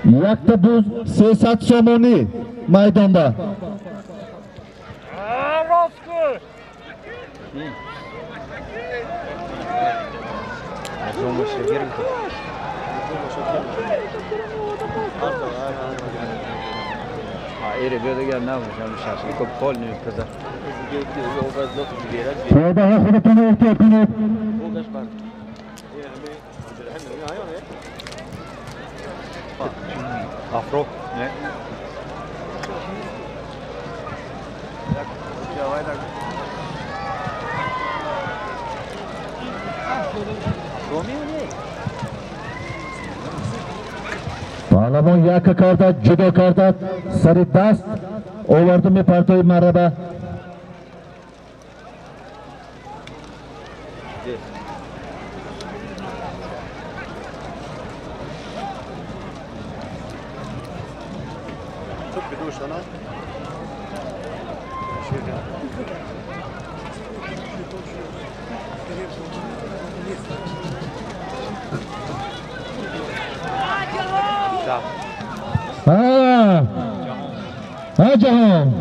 یک تا دو 300 سومونی میدانده. پیاده ها خودتون رو احتیاط کنید. پهلوان یک کرده جدا کرده سر دست آورده می پرتوی مربه. ها ها جهان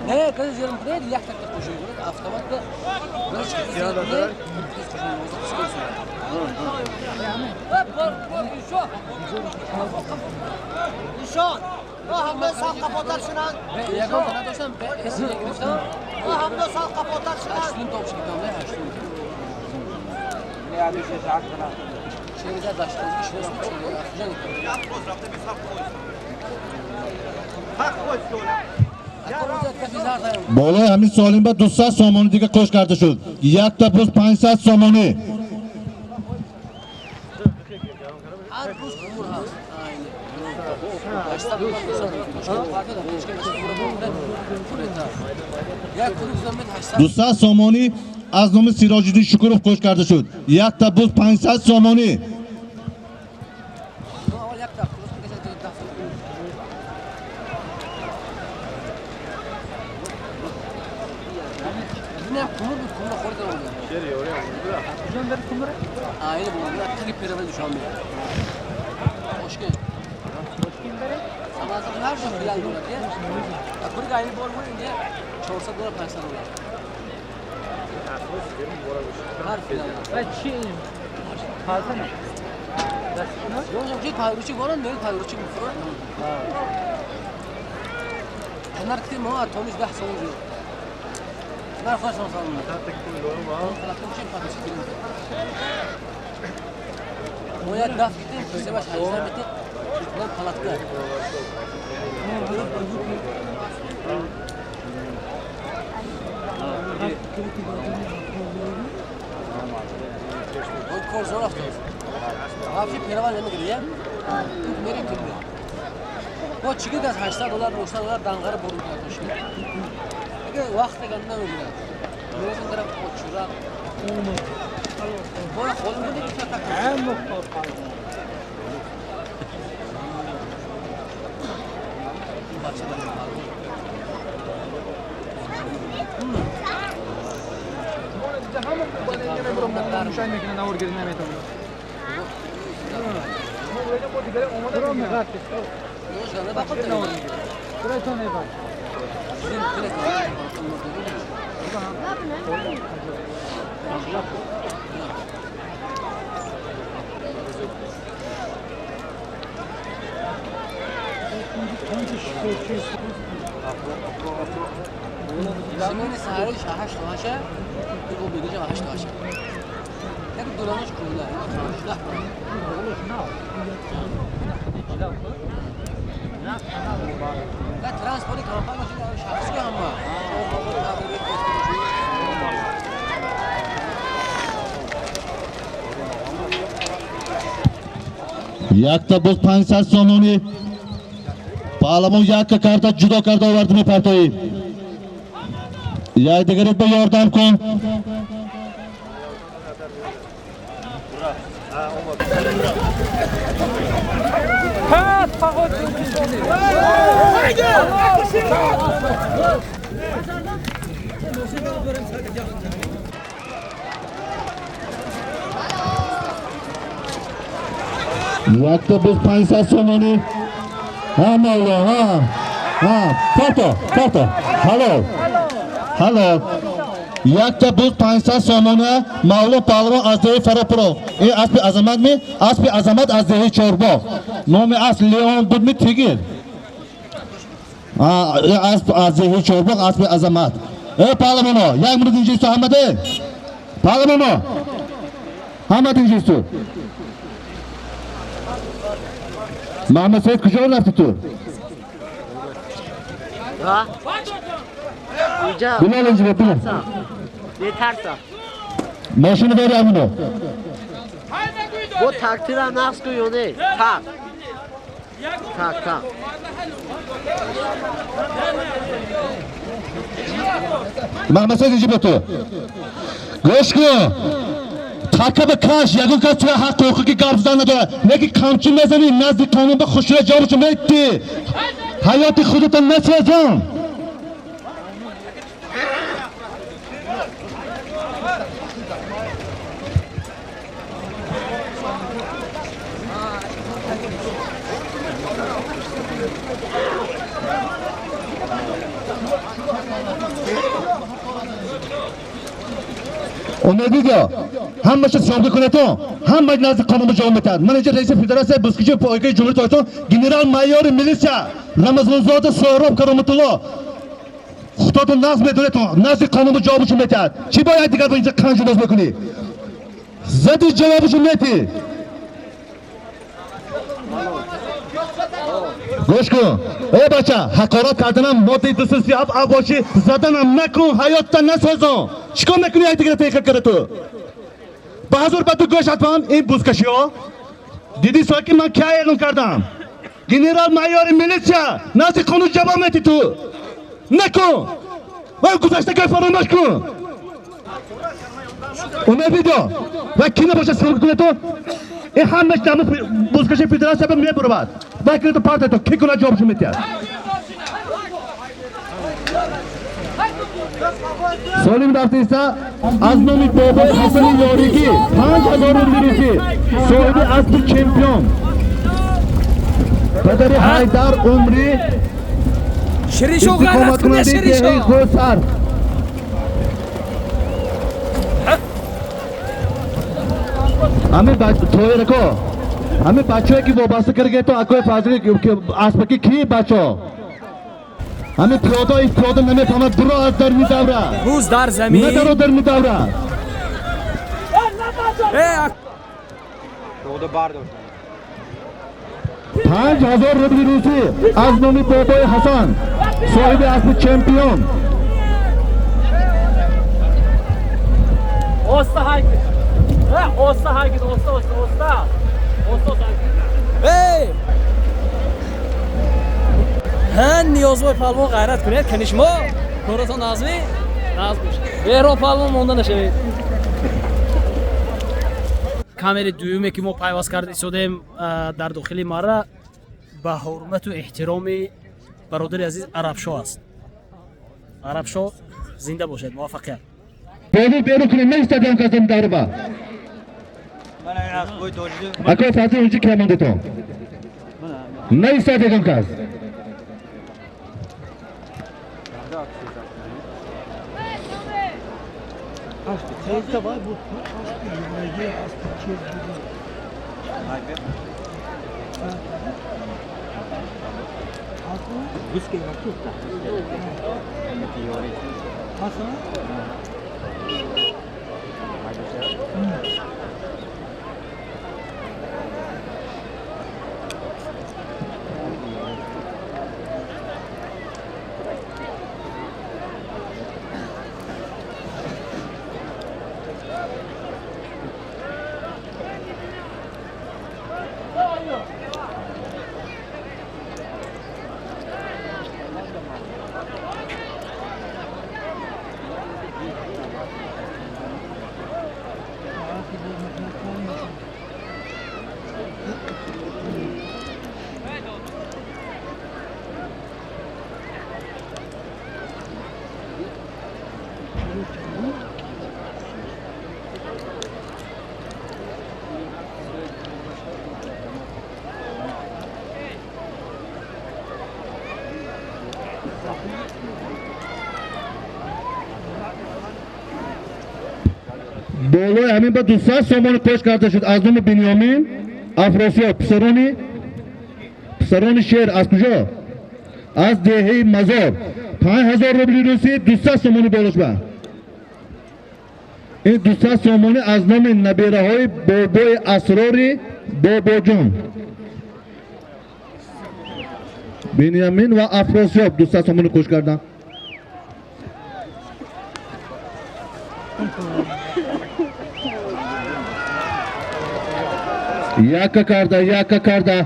نه كذا زيرم قريد اللي يحتاج تقوشي يقول автомат да Болои ҳамин солим ба 200 сомонӣ дига қош карда шуд. Якта буз 500 сомонӣ. Дусад сомонӣ аз номи Сироҷиддин Шукуров қош карда шуд. Якта буз 500 сомонӣ. Якта боз 500 сомонӣ. Паҳлавон якка карта ҷудо карда овард мепартоӣ. Якдигарат ба ёрдам кун. Якта буз 500 сомонӣ. Ҳа мавло, ҳа. Ҳа, фото, фото. Ҳалол. Ҳалол. Якта буз 500 сомона мавло паҳлавон аз деҳаи Фаропуров. Ин аспи Азамат ми? Аспи Азамат аз деҳаи Чорбоғ. Номи асп Леон буд ми Тигр? Асп аз деҳаи Чорбоғ, аспи Азамат. Э паҳлавоно, як минут инҷисту ҳамаде. Паҳлавоно. Ҳамад инҷисту. Муҳаммад Саид куҷо рафти ту? Билол инҷо билол. Бетарсам. Мошину бери амино. Бо тактира нақс кун ё не? Так. Так, так. Муҳаммад Саид инҷо ту. Гӯш кун. Така ба каш, ягон кас туя ҳақ ҳуқуқи гап задан надорад. Лекин қамчи мезанӣ, назди қонун ба хушура ҷавобшо медиҳӣ. Ҳаёти худатон насозон. Умедидо, ҳамаша съёмка кунедон, ҳама назди қонун ҷавоб метиҳад. Ман инҷа раиси федератсияи бузкишии пойгаи Ҷумҳурии Тоҷикистон, генерал-майори милисия Рамазонзода Соҳроб Кароматулло. Худотон нағз медонедон, назди қонун ҷавобшо метиҳад. Чӣ бояд дигар бо инҷа қанҷу боз мекунӣ? Зади ҷавобшо метиҳ. Гӯш кун. Э бача, ҳақорат карданам моддаи 237 а бошӣ, заданам накун, ҳаётта насозон. Чӣ кор мекунӣ якдигара теха кара ту? Ба ҳазор ба ту гӯш ҳатман ин бузкашиҳо. Дидӣ соҳиб ки ман кия эълон кардам? Генерал-майори милисия назди қонун ҷавоб медиҳӣ ту. Накун. Ва гузашта гап фаромӯш кун. Умедидо, ва ки набошад съёмка кунед ту? Ин ҳамаш дар бузкашии федератсия ба мебуравад. Ва ки ту партия ту ки кунад ҷавобшо медиҳад? Солим рафтиса аз номи бобои Ҳасани Ёригӣ 5000 рубли русӣ, соҳиби аспи чемпион падари Ҳайдар Умрӣ, истиқоматкунандаи деҳаи Ғусар. Ҳамин тоирако, ҳамин бачаҳое ки вобаста карда акои Фазли аспаки ки бачаҳо? Ҳамин пиёда пиёда намефаҳмад, биро аз даруни давра. Буз дар замин. Надаро даруни давра. 5000 рубли русӣ аз номи бобои Ҳасан, соҳиби аспи чемпион. Оста ҳайкид. Оста ҳайкид, оста, оста, оста. Оста, оста. Эй! Ҳа, Ниёзбой палвон ғайрат кунед, кани шумо коротон назмӣ? Назм бошад. Беҳром палвон монда нашавед. Камери дуюме ки мо пайваст карда истодем дар дохили мара ба ҳурмату эҳтироми бародари азиз Арабшоҳ аст. Арабшоҳ зинда бошед, муваффақият. Беру беру кунед, наистадем казем дарба. Акои Фазил инҷи ки мондетон? Наистадем каз. Болои ҳамин ба 200 сомонӣ кош карда шуд аз номи Бинёмин Афросиёб, писарони шер аз куҷо? Аз деҳаи Мазор. 5000 рубли русӣ, 200 сомонӣ болош ба. Ин 200 сомонӣ аз номи набираҳои бобои Асрори Бобоҷон. Биньямин ва Афросиёб 200 сомонӣ кош карданд. Яка карда, яка карда.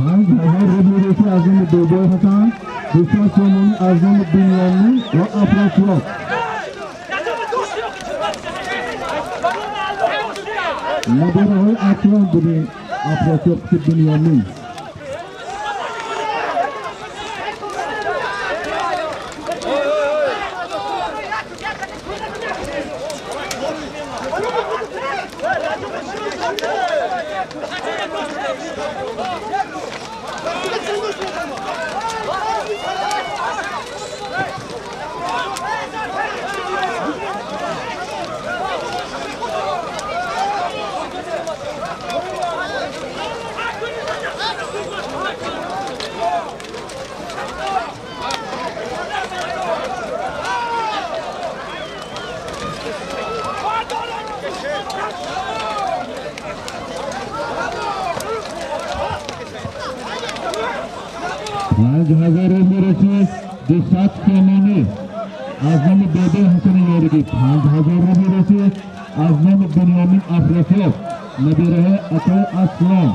5000 рубли русӣ аз номи Бобои Ҳасан, 200 сомонӣ аз номи Биньямин ва Афросиёб. Набираҳои Аслон будем, Афросиёб ки Биньямин. 5000 рубли русӣ, 200 сомонӣ аз номи Бобои Ҳасани Ёригӣ. 5000 рубли русӣ аз номи Бинёмин Афросиёб, набираҳои Атои Аслон,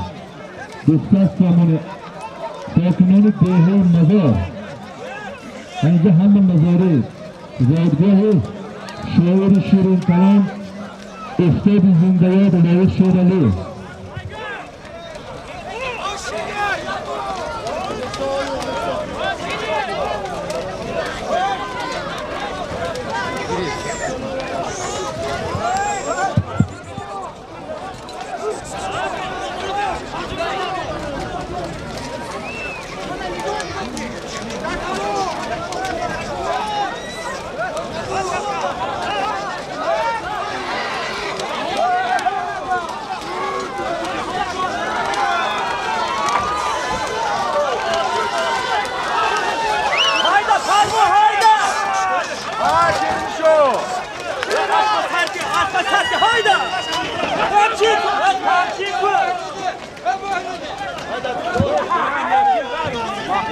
200 сомонӣ. Сокинони деҳаи Мазор, инҷа ҳама мазорӣ, зодгоҳи шоири ширинкалом устоди зиндаёд Лоиқ Шералӣ.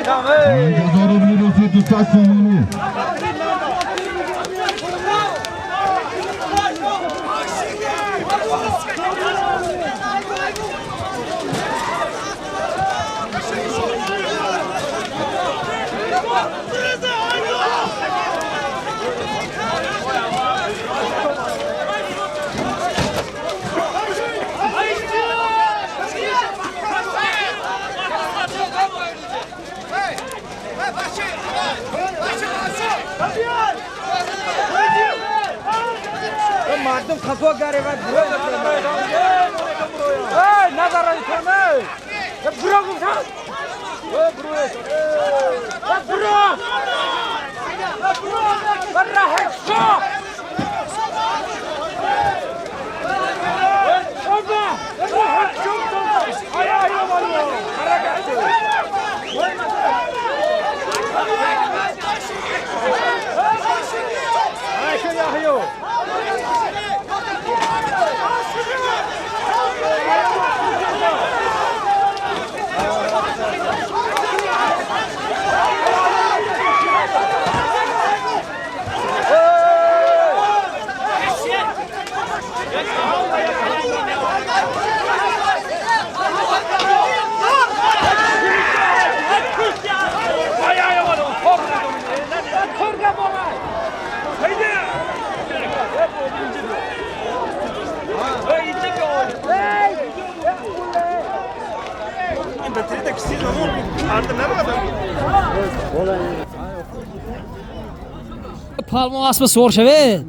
5000 рубли русӣ, 200 сомонӣ. مردم خفا گره و برو ای نظر کنه برو گفتم برو برو برو هکشو Палмо асба сувор шавед.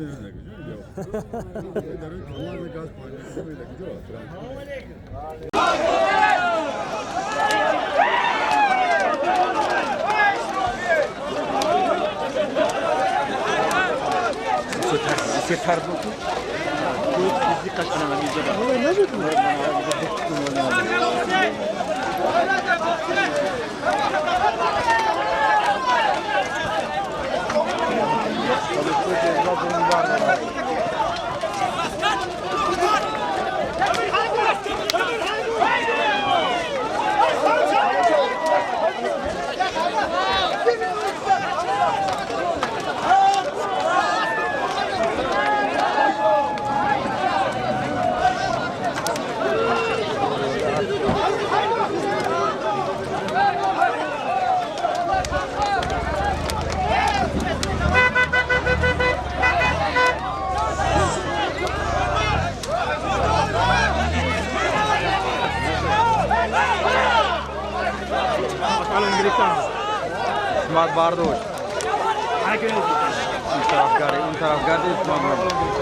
اسمت برداشت. این طرف گردی، اون طرف گردی، اسمت برداشت.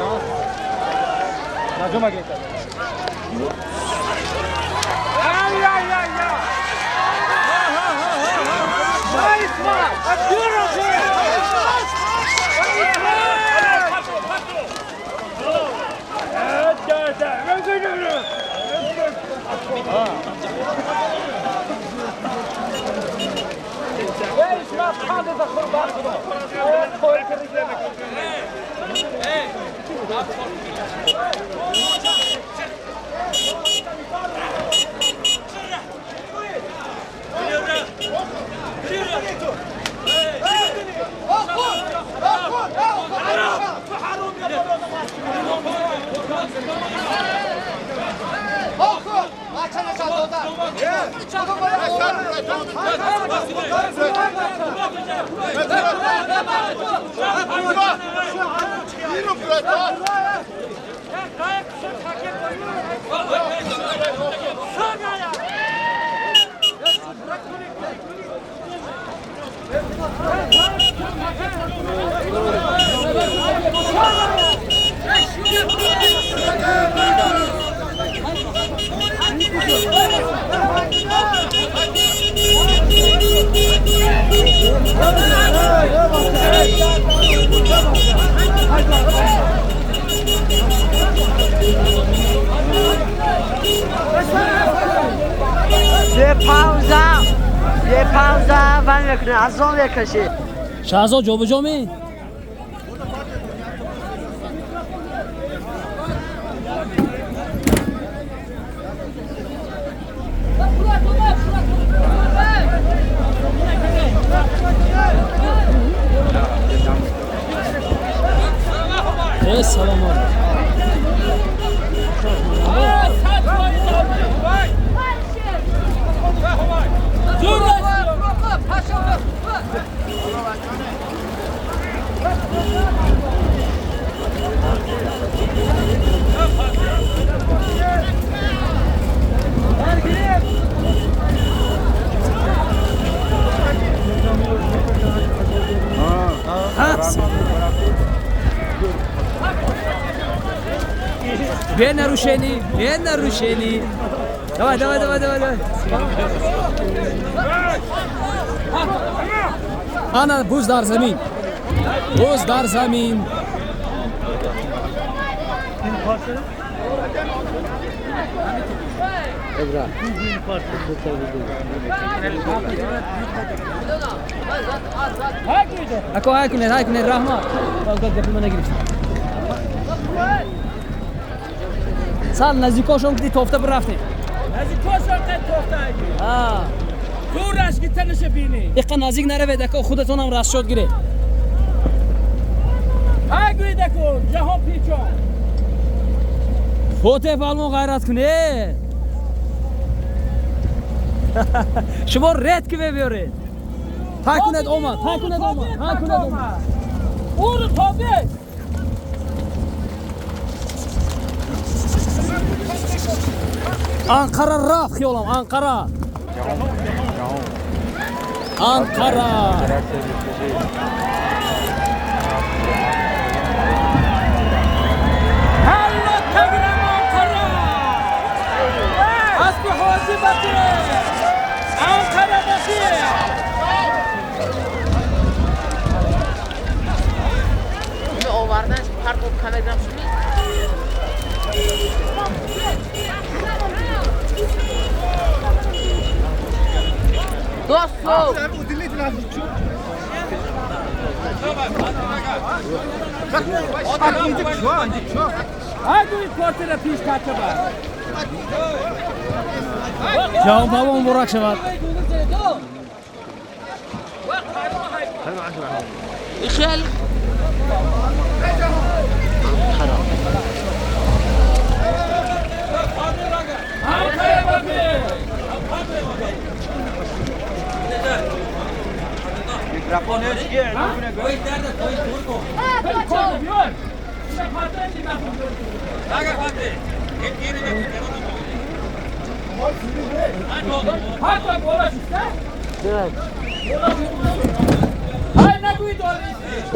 یه پاوزه ون میکنه از آن میکشه. شهزاد جابجا می؟ سلام علیکم. Без нарушений, без нарушений. Давай, давай, давай, давай, давай. Ана, буз дар замин. Буз дар замин. Ако ай кунед, ай кунед, раҳмат. Гапи мана гирифт. Сал наздикошон ки тофта бирафтем. Наздикошон ки тофта айди. А. Дураш ки танаша бини. Иқа наздик наравед, ако худатонам расчёт гиред. Ай гӯед ако ҷаҳон печон. Фотеҳ палмон ғайрат кунед. Шумо ред ки мебиёред. Тай кунед омад, тай кунед омад, тай кунед омад. Уро тобед. Анқара рафт хиёлам, Анқара. Анқара. ҷаҳон палвон муборак шавад.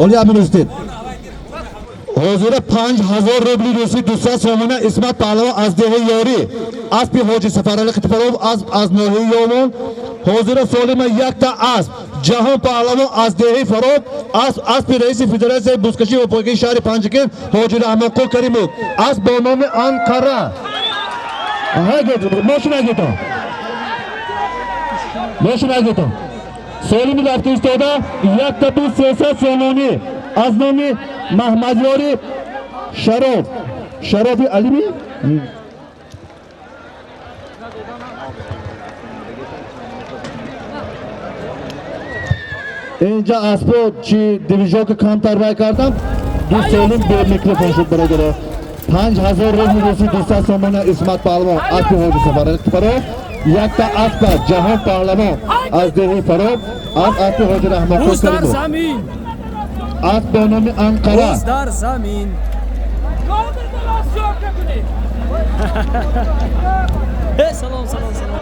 Оли Амирустин. Ҳозира 5000 рубли русӣ 200 сомона Исмат Паҳлавон аз деҳаи Ёрӣ, аспи Ҳоҷи Сафарали Қитпаров аз ноҳияи Ёвон. Ҳозира солима якта асп Ҷаҳон Паҳлавон аз деҳаи Фароб, аспи раиси федератсияи бузкашӣ ва пойгаи шаҳри Панҷакент Ҳоҷи Раҳмонқул Каримов, асп бо номи Анқара. Мошин агетон. Мошин агетон. Солими рафта истода якта буз 300 сомонӣ аз номи Маҳмадёри Шароф. Шарофи Алими? Инҷа аспо чи дивижока камтар вай кардам, ду солим бо микрофон шуд бародаро. 5000 рубли русӣ 200 сомона Исмат Паҳлавон аспи Ҳоҷи Сафарали Қитпаров, якта аспа Ҷаҳон Паҳлавон аз деҳаи Фароб, аз аспи Ҳоҷи Раҳмонқул Каримов. Асп бо номи Анқара. Рӯз дар замин. Салом, салом, салом.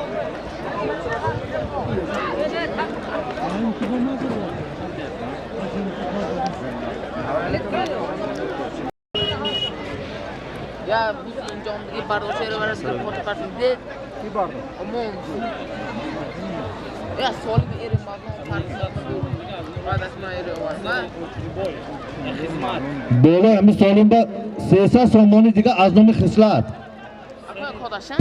Я инҷо бардошта барасад қоти партид. Ки бардошт? Омон. Я солим эри мавлон партид. Баъд аз ман эри овард. Боло ҳамин солим ба 300 сомони дига аз номи Хислат.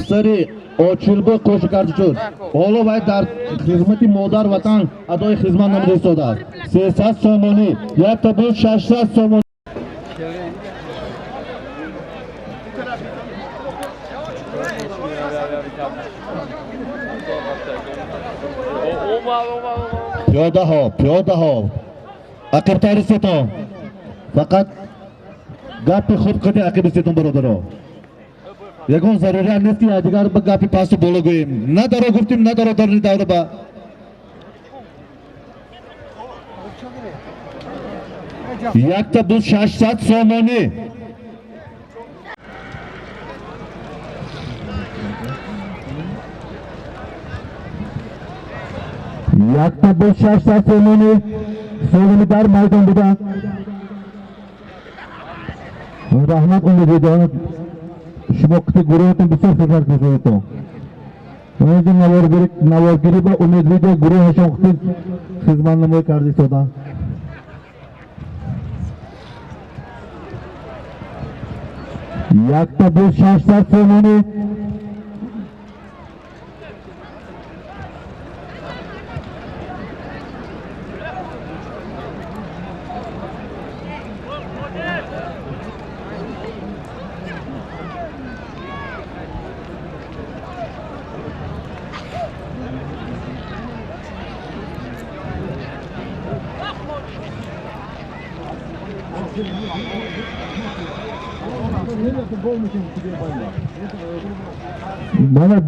Сари Очилбой қоши карда шуд. Ҳоло вай дар хизмати модар ватан адои хизмат намуда истодааст. 300 сомонӣ, якта буд 600 сомонӣ. Пиёдаҳо, пиёдаҳо, ақибтари сетон. Фақат гапи хуб кунед ақиби сетон бародаро. Ягон зарурият нест ки дигар ба гапи пасту боло гӯем. На даро гуфтим, на даро дарни давра ба. Якта буд 600 сомонӣ. Якта буд 600 сомонӣ. Солими дар майдон буданд. Раҳмат умедидон. Шумо қити гурӯҳатон бисёр хизмат кардедтон. Инҷо наворгирӣ ба Умед видео гурӯҳашон қити хизматнамоӣ карда истоданд. Якта буд 600 сомонӣ. Мана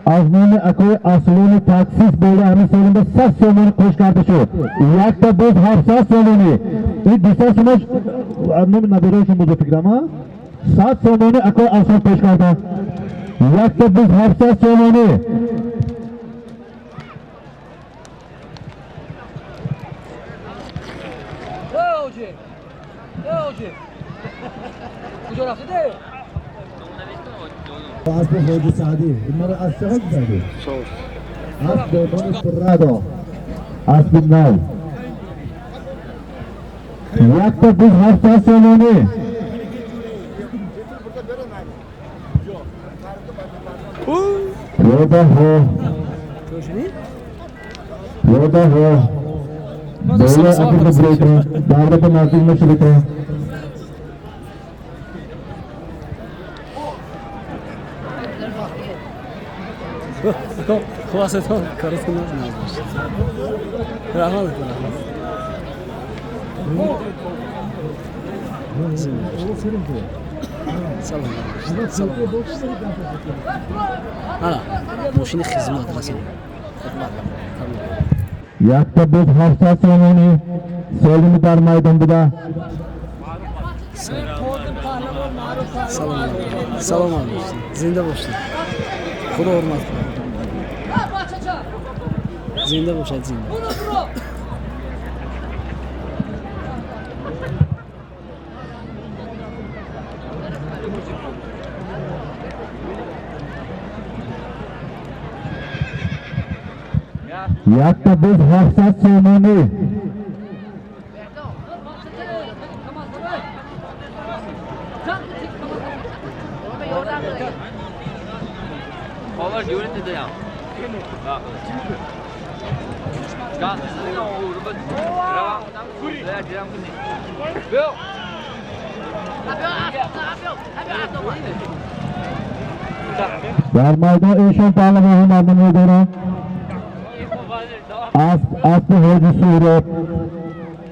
аз номи акои Аслони таксист боло ҳамин солимба 100 сомонӣ қош карда шуд. Якта буз 700 сомонӣ. Ин 200 сомонаш аз номи набераашон буда фикрам, а? 100 сомонӣ акои Аслон қош карда. Якта буз 700 сомонӣ. Куҷо рафтиде? اسب حاجی سعدی این از چه حاجی سعدی؟ اسب به نام ردا اسب نو یک تا 27 سومونی پیاده ها بالا اگر بریده داره به نزدیک نشده. خواستتون کارتون ناز باشید. رحمت رحمت. سلام سلام. ана мошини хизмат расид. Якта буз 700 сомонӣ солими дар майдон буда. Салом салом. Зинда бошед. Худо ҳурмат кунад. Зинда бошад зинда. Якта буз 700 сомонӣ. در میدان ایشان پهلوان هنرنمایی دارند. اسب حاجی سهراب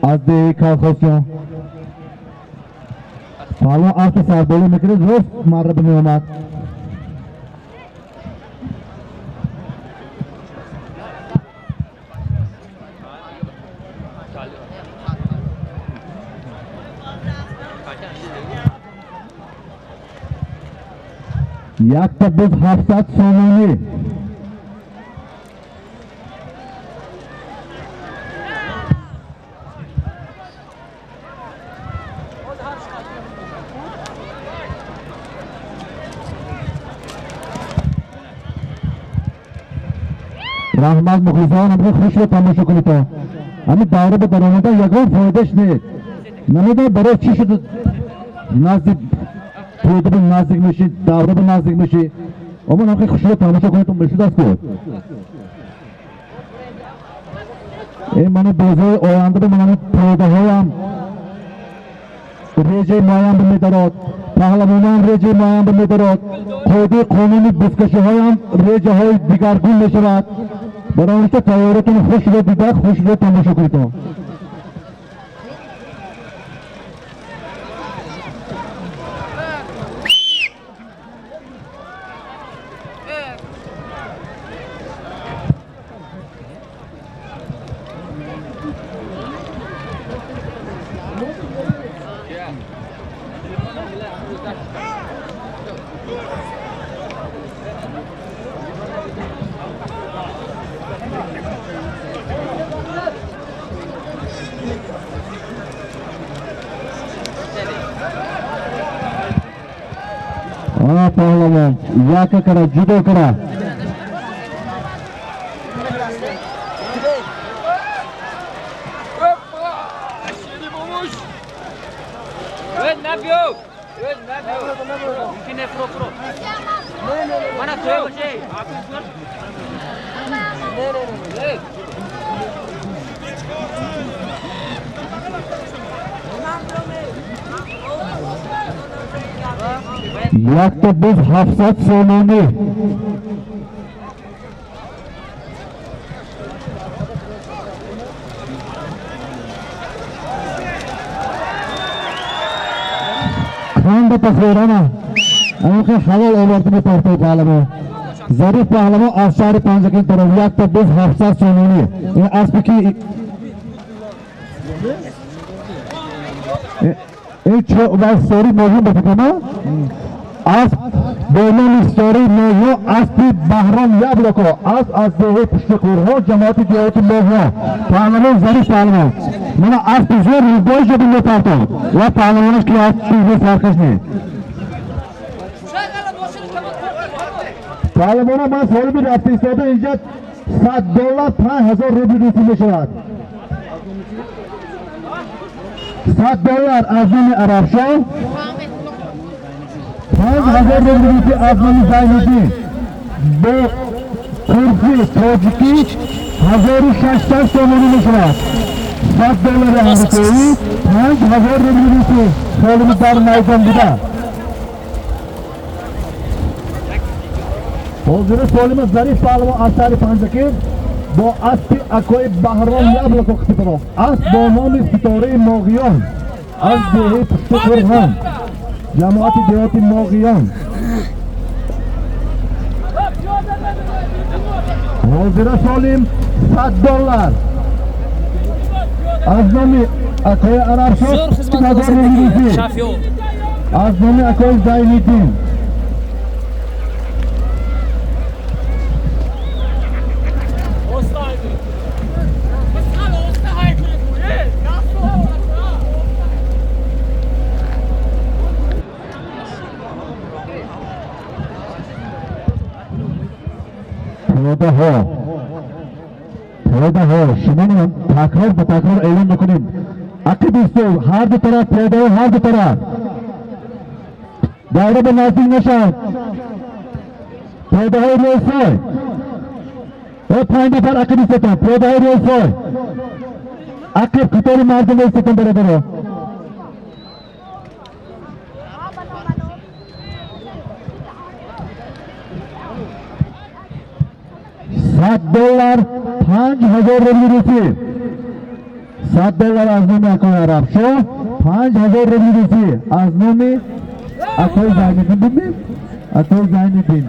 از деҳаи Колхозчиён. Паҳлавон аспи сарболӣ мекунад, рост марра меомад. Якта буз 700 сомонӣ. Раҳмат мухлисон, ҳамин хушро тамошо кунед. Ҳамин давра ба даромада ягон фоидаш нест. Намедонам барои чӣ шуд наздик пиёда ба наздик мешӣ, давра ба наздик мешӣ. Аммо ҳамин хушро тамошо кунед, мешуд аст ку. Ин мана бозиҳои оянда ба мана пиёдаҳоям реҷаи муайян медорад, паҳлавонам реҷаи муайян медорад, қоидаи қонуни бузкашиҳоям реҷаҳои дигаргун мешавад. Барои он ки тайёротон хушро дида, хушро тамошо кунед. Паҳлавон яка кара ҷудо кара. Якта буз 700 сомонӣ. Ханда пахӯрана ҳамин ҳалол оварда мепартои паҳлавон. Зариф паҳлавон аз шаҳри Панҷакент дорад. Якта буз 700 сомонӣ. Ин аспе ки ин сори мошин ба фикрама асп бо номи сори моҳиё, аспи Баҳром Яблоко, асп аз деҳаи Пуштиқурҳо, ҷамоати деҳоти Моҳиё. Паҳлавон Зариф паҳлавон. Мана аспи зӯр рӯзгоҳи шуд мепартод ва паҳлавонаш ки аст чизе фарқаш нест. Паҳлавона ман соҳиби рафта истода инҷа $100 5000 рубли русӣ мешавад. $100 аз номи Арабшоҳ, 5000 рубли русӣ аз номи Зайниддин. Бо курси тоҷикӣ 1600 сомонӣ мешавад. $100 амрикоӣ, 5000 рубли русӣ солими дар майдон буда. Ҳозири солима Зариф паҳлавон аз шаҳри Панҷакент бо аспи акои Баҳром Яблоко Қитипаров. Асп бо номи Ситораи Моғиён аз деҳаи Пушти Қурғон, ҷамоати деҳоти Моғиён. Ҳозира солим $100 аз номи акои Арабшоҳ, аз номи акои Зайниддин. Пиёдаҳо шумо такрор ба такрор эълон мекунем. Ақиб исто, ҳар ду тараф, пиёдаҳо ҳар ду тараф. Давра ба наздик нашавад. Пиёдаҳои рӯйсой. 5 нафар ақиб истотон, пиёдаҳои рӯйсой. Ақиб қатори мардум истотон бародаро. $100 5000 рубли русӣ. $100 аз номи акои Арабшоҳ, 5000 рубли русӣ аз номи акои Зайниддин. Бибин? Акои Зайниддин.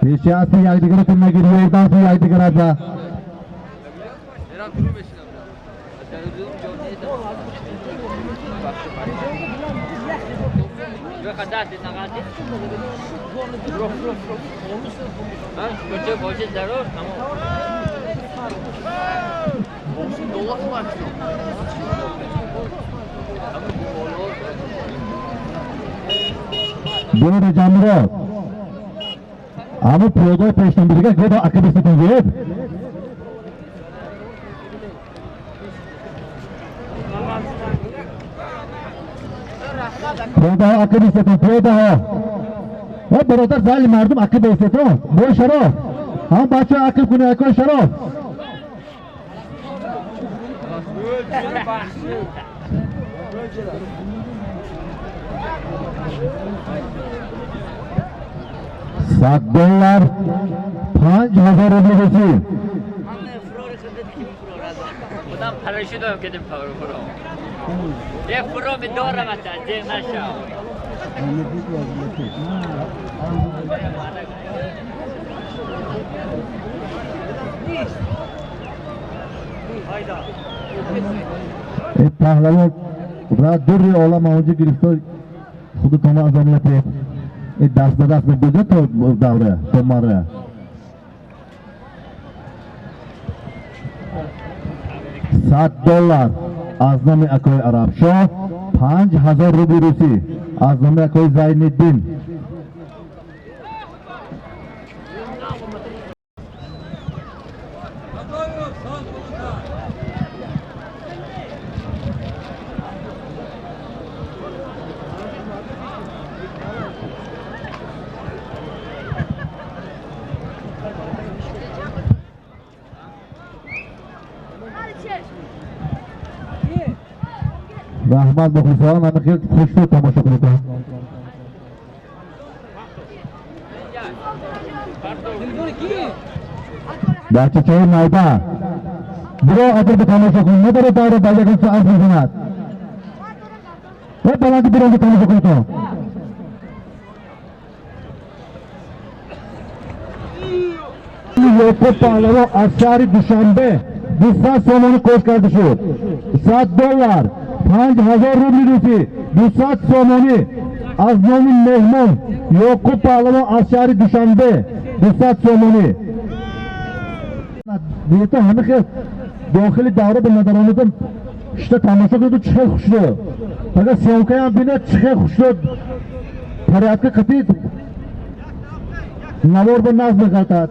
Пеши аспи якдигаро нагир, ёрдам кун якдигарада. Биёре Ҷамирод. Аммо пиёдаи пешнамбудига года ақиб истотон зеб. Пиёдаҳо ақиб истотон, пиёдаҳо. О бародар, зали мардум ақиб истотон. Бо шароф. Ҳам бачаҳо ақиб кунед, акои шароф. $100 5000 рубли русӣ. Эй паҳлавон ра дури олам авҷи гирифтор худутонро азоб натиҳед. Эй даст ба даст мебурда то давра, то марра. $100 аз номи акои Арабшоҳ, 5000 рубли русӣ аз номи акои Зайниддин. Раҳмат мухлисон, ҳама хел хушрӯ тамошо кунед. Бачачаи майда биро агар ба тамошо кунед, надорад давра ба ягон соат мезанад. Ва баланди биронда тамошо кунед. номи Ёқуб Паҳлавон аз шаҳри Душанбе 200 сомонӣ қош карда шуд. $100, 5000 рубли русӣ, 200 сомонӣ аз номи меҳмон Ёқуб Паҳлавон аз шаҳри Душанбе 200 сомонӣ. Дидта ҳама хел дохили давра ба надаромада шта тамошо кунед, чӣ хел хушрӯ. Фақат съёмкаям бинед, чӣ хел хушрӯ. Порядка қатъи навор ба назм меғалтад.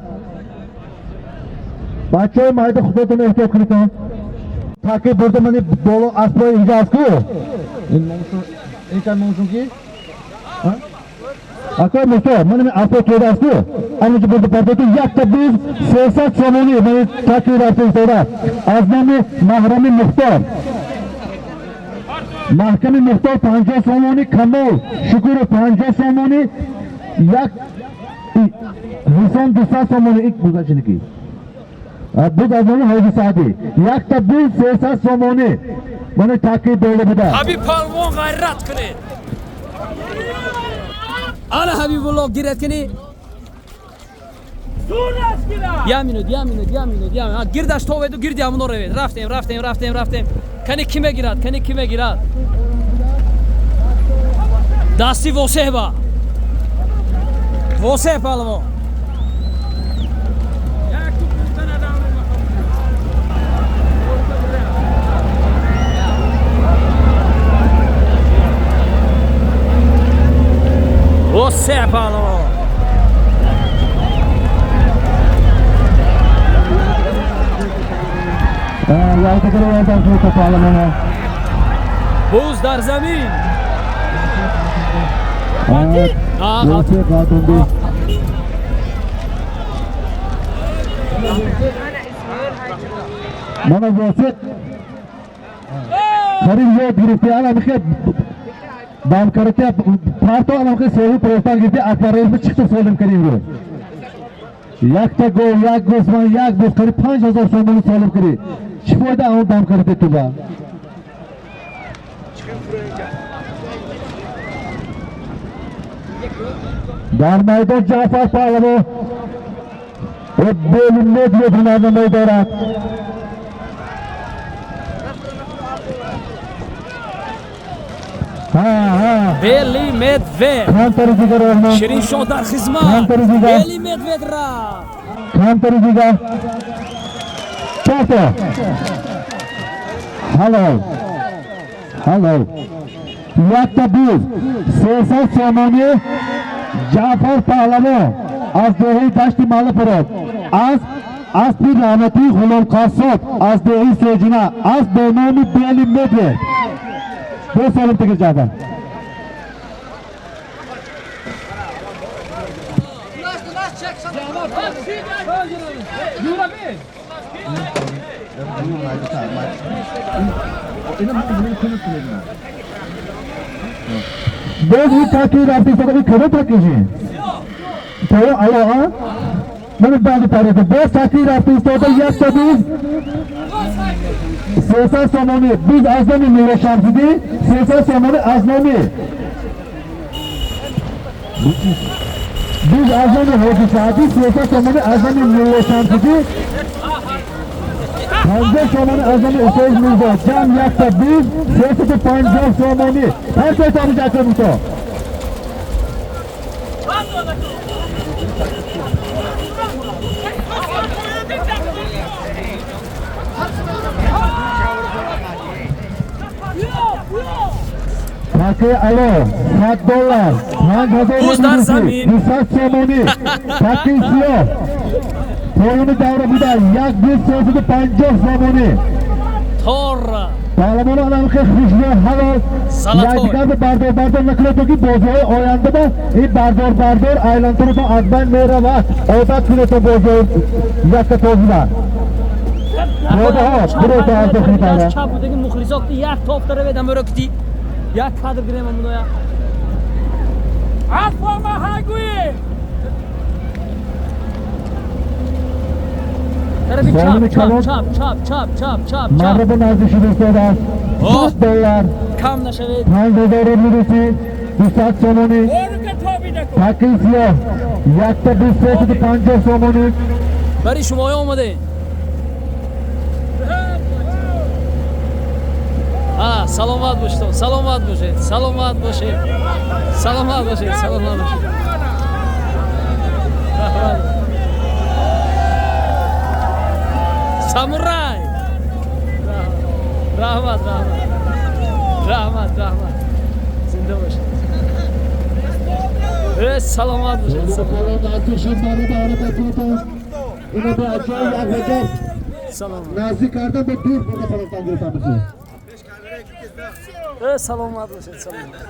Бачаҳои майда худотон эҳтиёт кунедон. Таки бурда мани боло аспои инҷа аст ку? Ин кан номшун ки? Акай Мусо, мани аспои тӯда аст ку? Анҷа бурда партоту якта буз 300 сомонӣ мани таки рафта истода. Аз номи Маҳрами Мухтор. Маҳками Мухтор 50 сомонӣ, Камол Шукуров 50 сомонӣ, як Ҳусон 200 сомонӣ ик бузачиники. Буз аз номи Ҳоҷи Саъдӣ. Якта буз 300 сомонӣ. Мани таки боло буда. Ҳабиб палвон ғайрат кунед. Ана Ҳабибулло гирад кунӣ. Я минут, я минут, я минут, я минут. Гирдаш товеду гирди ҳамуно равед. Рафтем, рафтем, рафтем, рафтем. Кани ки мегирад, кани ки мегирад. Дасти Восеҳ ба. Восеҳ палвон. Восеҳ палвон. Буз дар замин. Мана Восеҳ қариб ёд гирифти, ана михе дамкарати парто, ана михе соҳиби простан гирифти, Акбарраисби чиқти солим кардим рӯз. Якта гов, як гӯсфанд, як буз, қариб 5000 сомонӣ солим кардӣ. Чӣ фоида он дамкарати туба? Дар майдон Ҷаъфар Паҳлавон ва Бели Медвед ҳунарнамоӣ дорад. Бели Медвед. Шириншоҳ дар хизмат. Бели Медвед рафт. Камтари дигар. Чорто. Ҳалол. Ҳалол. Якта буз 300 сомонӣ Ҷаъфар Паҳлавон аз деҳаи Дашти Малапурод, аз аспи раҳматии Ғулом Қассоб аз деҳаи Соҷина, аз бо номи Бели Медвед. Бо солим тегир Ҷаъфар. Боз ин таки рафта истода, ин кадом такиши? Таё ало, а? Мани баъди тариқи. Боз таки рафта истода, якта буз 300 сомонӣ. Буз аз номи Мира Шамсиддин, 300 сомонӣ аз номи буз аз номи Ҳоҷи Саъдӣ, 300 сомонӣ аз номи Мира Шамсиддин, 50 сомонӣ аз номи Исои Мирзо. Ҷамъ якта буз 350 сомонӣ. Ҳар се томон ҷакр муто. Таки ало, $100, 5000 Буз дар замин. 200 сомонӣ. Таки сиёҳ. Поёни давра буда, як буз 350 сомонӣ. Тора. Паҳлавонон ана хел хушрӯ ҳалол. Золотой. Якдигар ба бардор бардор накунед, то ки бозиҳои оянда ба ин бардор бардор айлантаротон аз байн меравад. Одат кунед то бозиҳои якка тозида. Родаҳо, бирота аз дохили давра. Чап будаги мухлисот як тофта равед, аморо кити. Як кадр гирем амуноя. Афва ҳагӯе. Тарафи Солими чап, чап, калон. чап, чап, чап, чап, чап, чап. Марра ба наздик шуда истодааст. Оҳ. $100, Кам нашавед. 5000 рубли русӣ, 200 сомонӣ. Орка тобида кун. Таки сиёҳ, якта буз 350 сомонӣ. Барои шумоё омадем. Саломат бошед, саломат бошед, саломат бошед, саломат бошед, саломат бошед. Самурай! Раҳмат, раҳмат, раҳмат, раҳмат. Зинда бошед. Саломат бошед. نزدیک کردن به دور برده پلفتن گرفتن بشه. саломат бошед, саломат.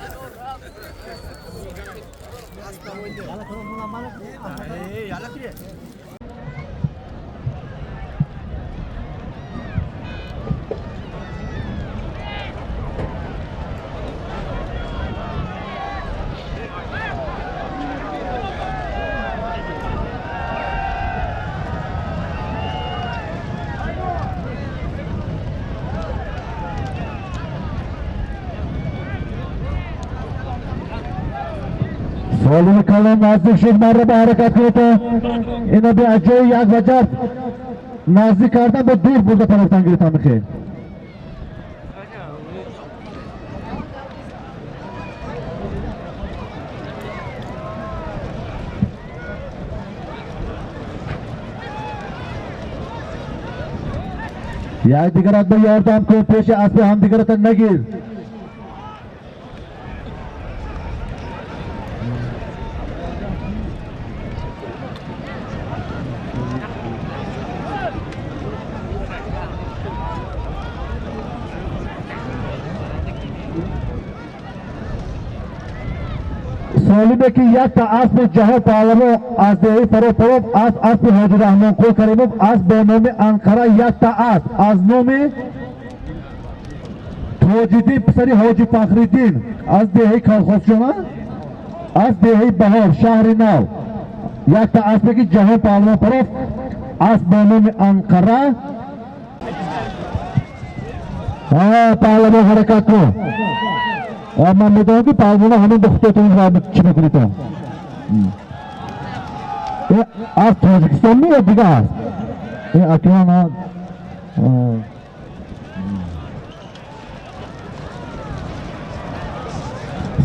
سالم کلام نزدیک شد مره به حرکت کنه تا اینا به جای یک وجب نزدیک کردن به دور برده پلفتن گرفتن بخیر. یک دیگرت به یاردم کن، پیش اسب هم دیگرت نگیر. سالمه که یک تا اسب جهان پهلوان از دهی فروپروف از اسب حاجی رحمان قول کریموف از به نام انقره یک تا اسب از نام تاجیدین پسری حاجی فخریدین از دهی کالخوزجان از دهی بهار شهر نو یک تا اسب که جهان پهلوان پروف از به نام انقره. پهلوان حرکت کن. من میدونم که پهلوان همین به خودتون چی میکنید. از تاجیکستان میاد دیگه هست. اکیان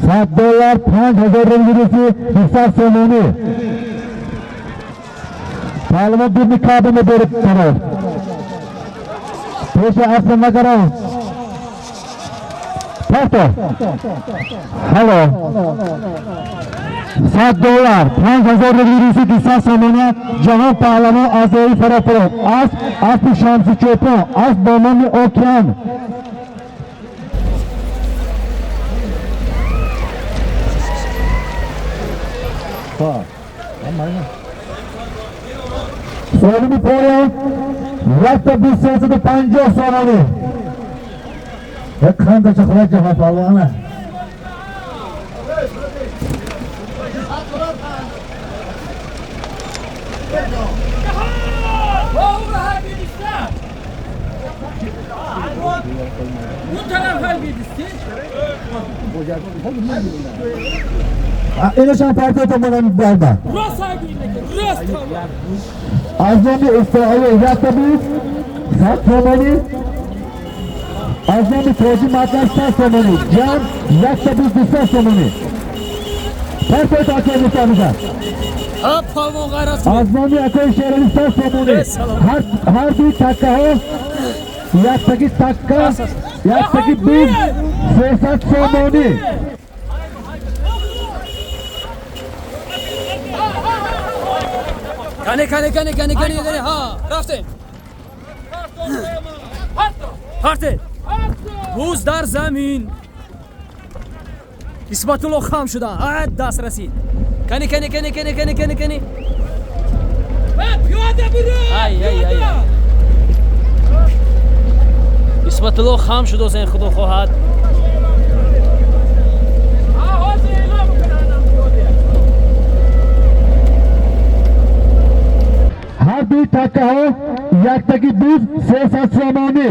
$100 5000 روسی 200 سومانی. پهلوان دور میکابه میبره طرف پیش اصلا نگران. هلو $100 5000 روسی 200 سومانی جهان پهلوان آزادی فراپرو از اسب شمسی چوپان از با نام اوکیان. سالمی پایان 1,350 سومانی. یک خنده چه خواهد جهان پهلوانه. اینش هم پرتو تا منم برده. از نام اسرائیل 1,20 تومانی، از نام تاجی مطلب 100 تومانی، جمع 1,22 تومانی. پرتو تا که می‌فهمیدم. از نام اکای شهرانی 100 تومانی. هر دوی تکه ها یک تکی تکه یک تکی 20 300 تومانی. کنه کنه کنه کنه کنه کنه ها رفتیم. پرته بوز در زمین. اسمتولو خام شدن. دست رسید. کنه کنه کنه کنه کنه کنه کنه. پیاده برو. ای ای ای. اسمتولو خام شد و خدا خواهد. هر دوی تکه ها یک تکی 20 300 سومانی.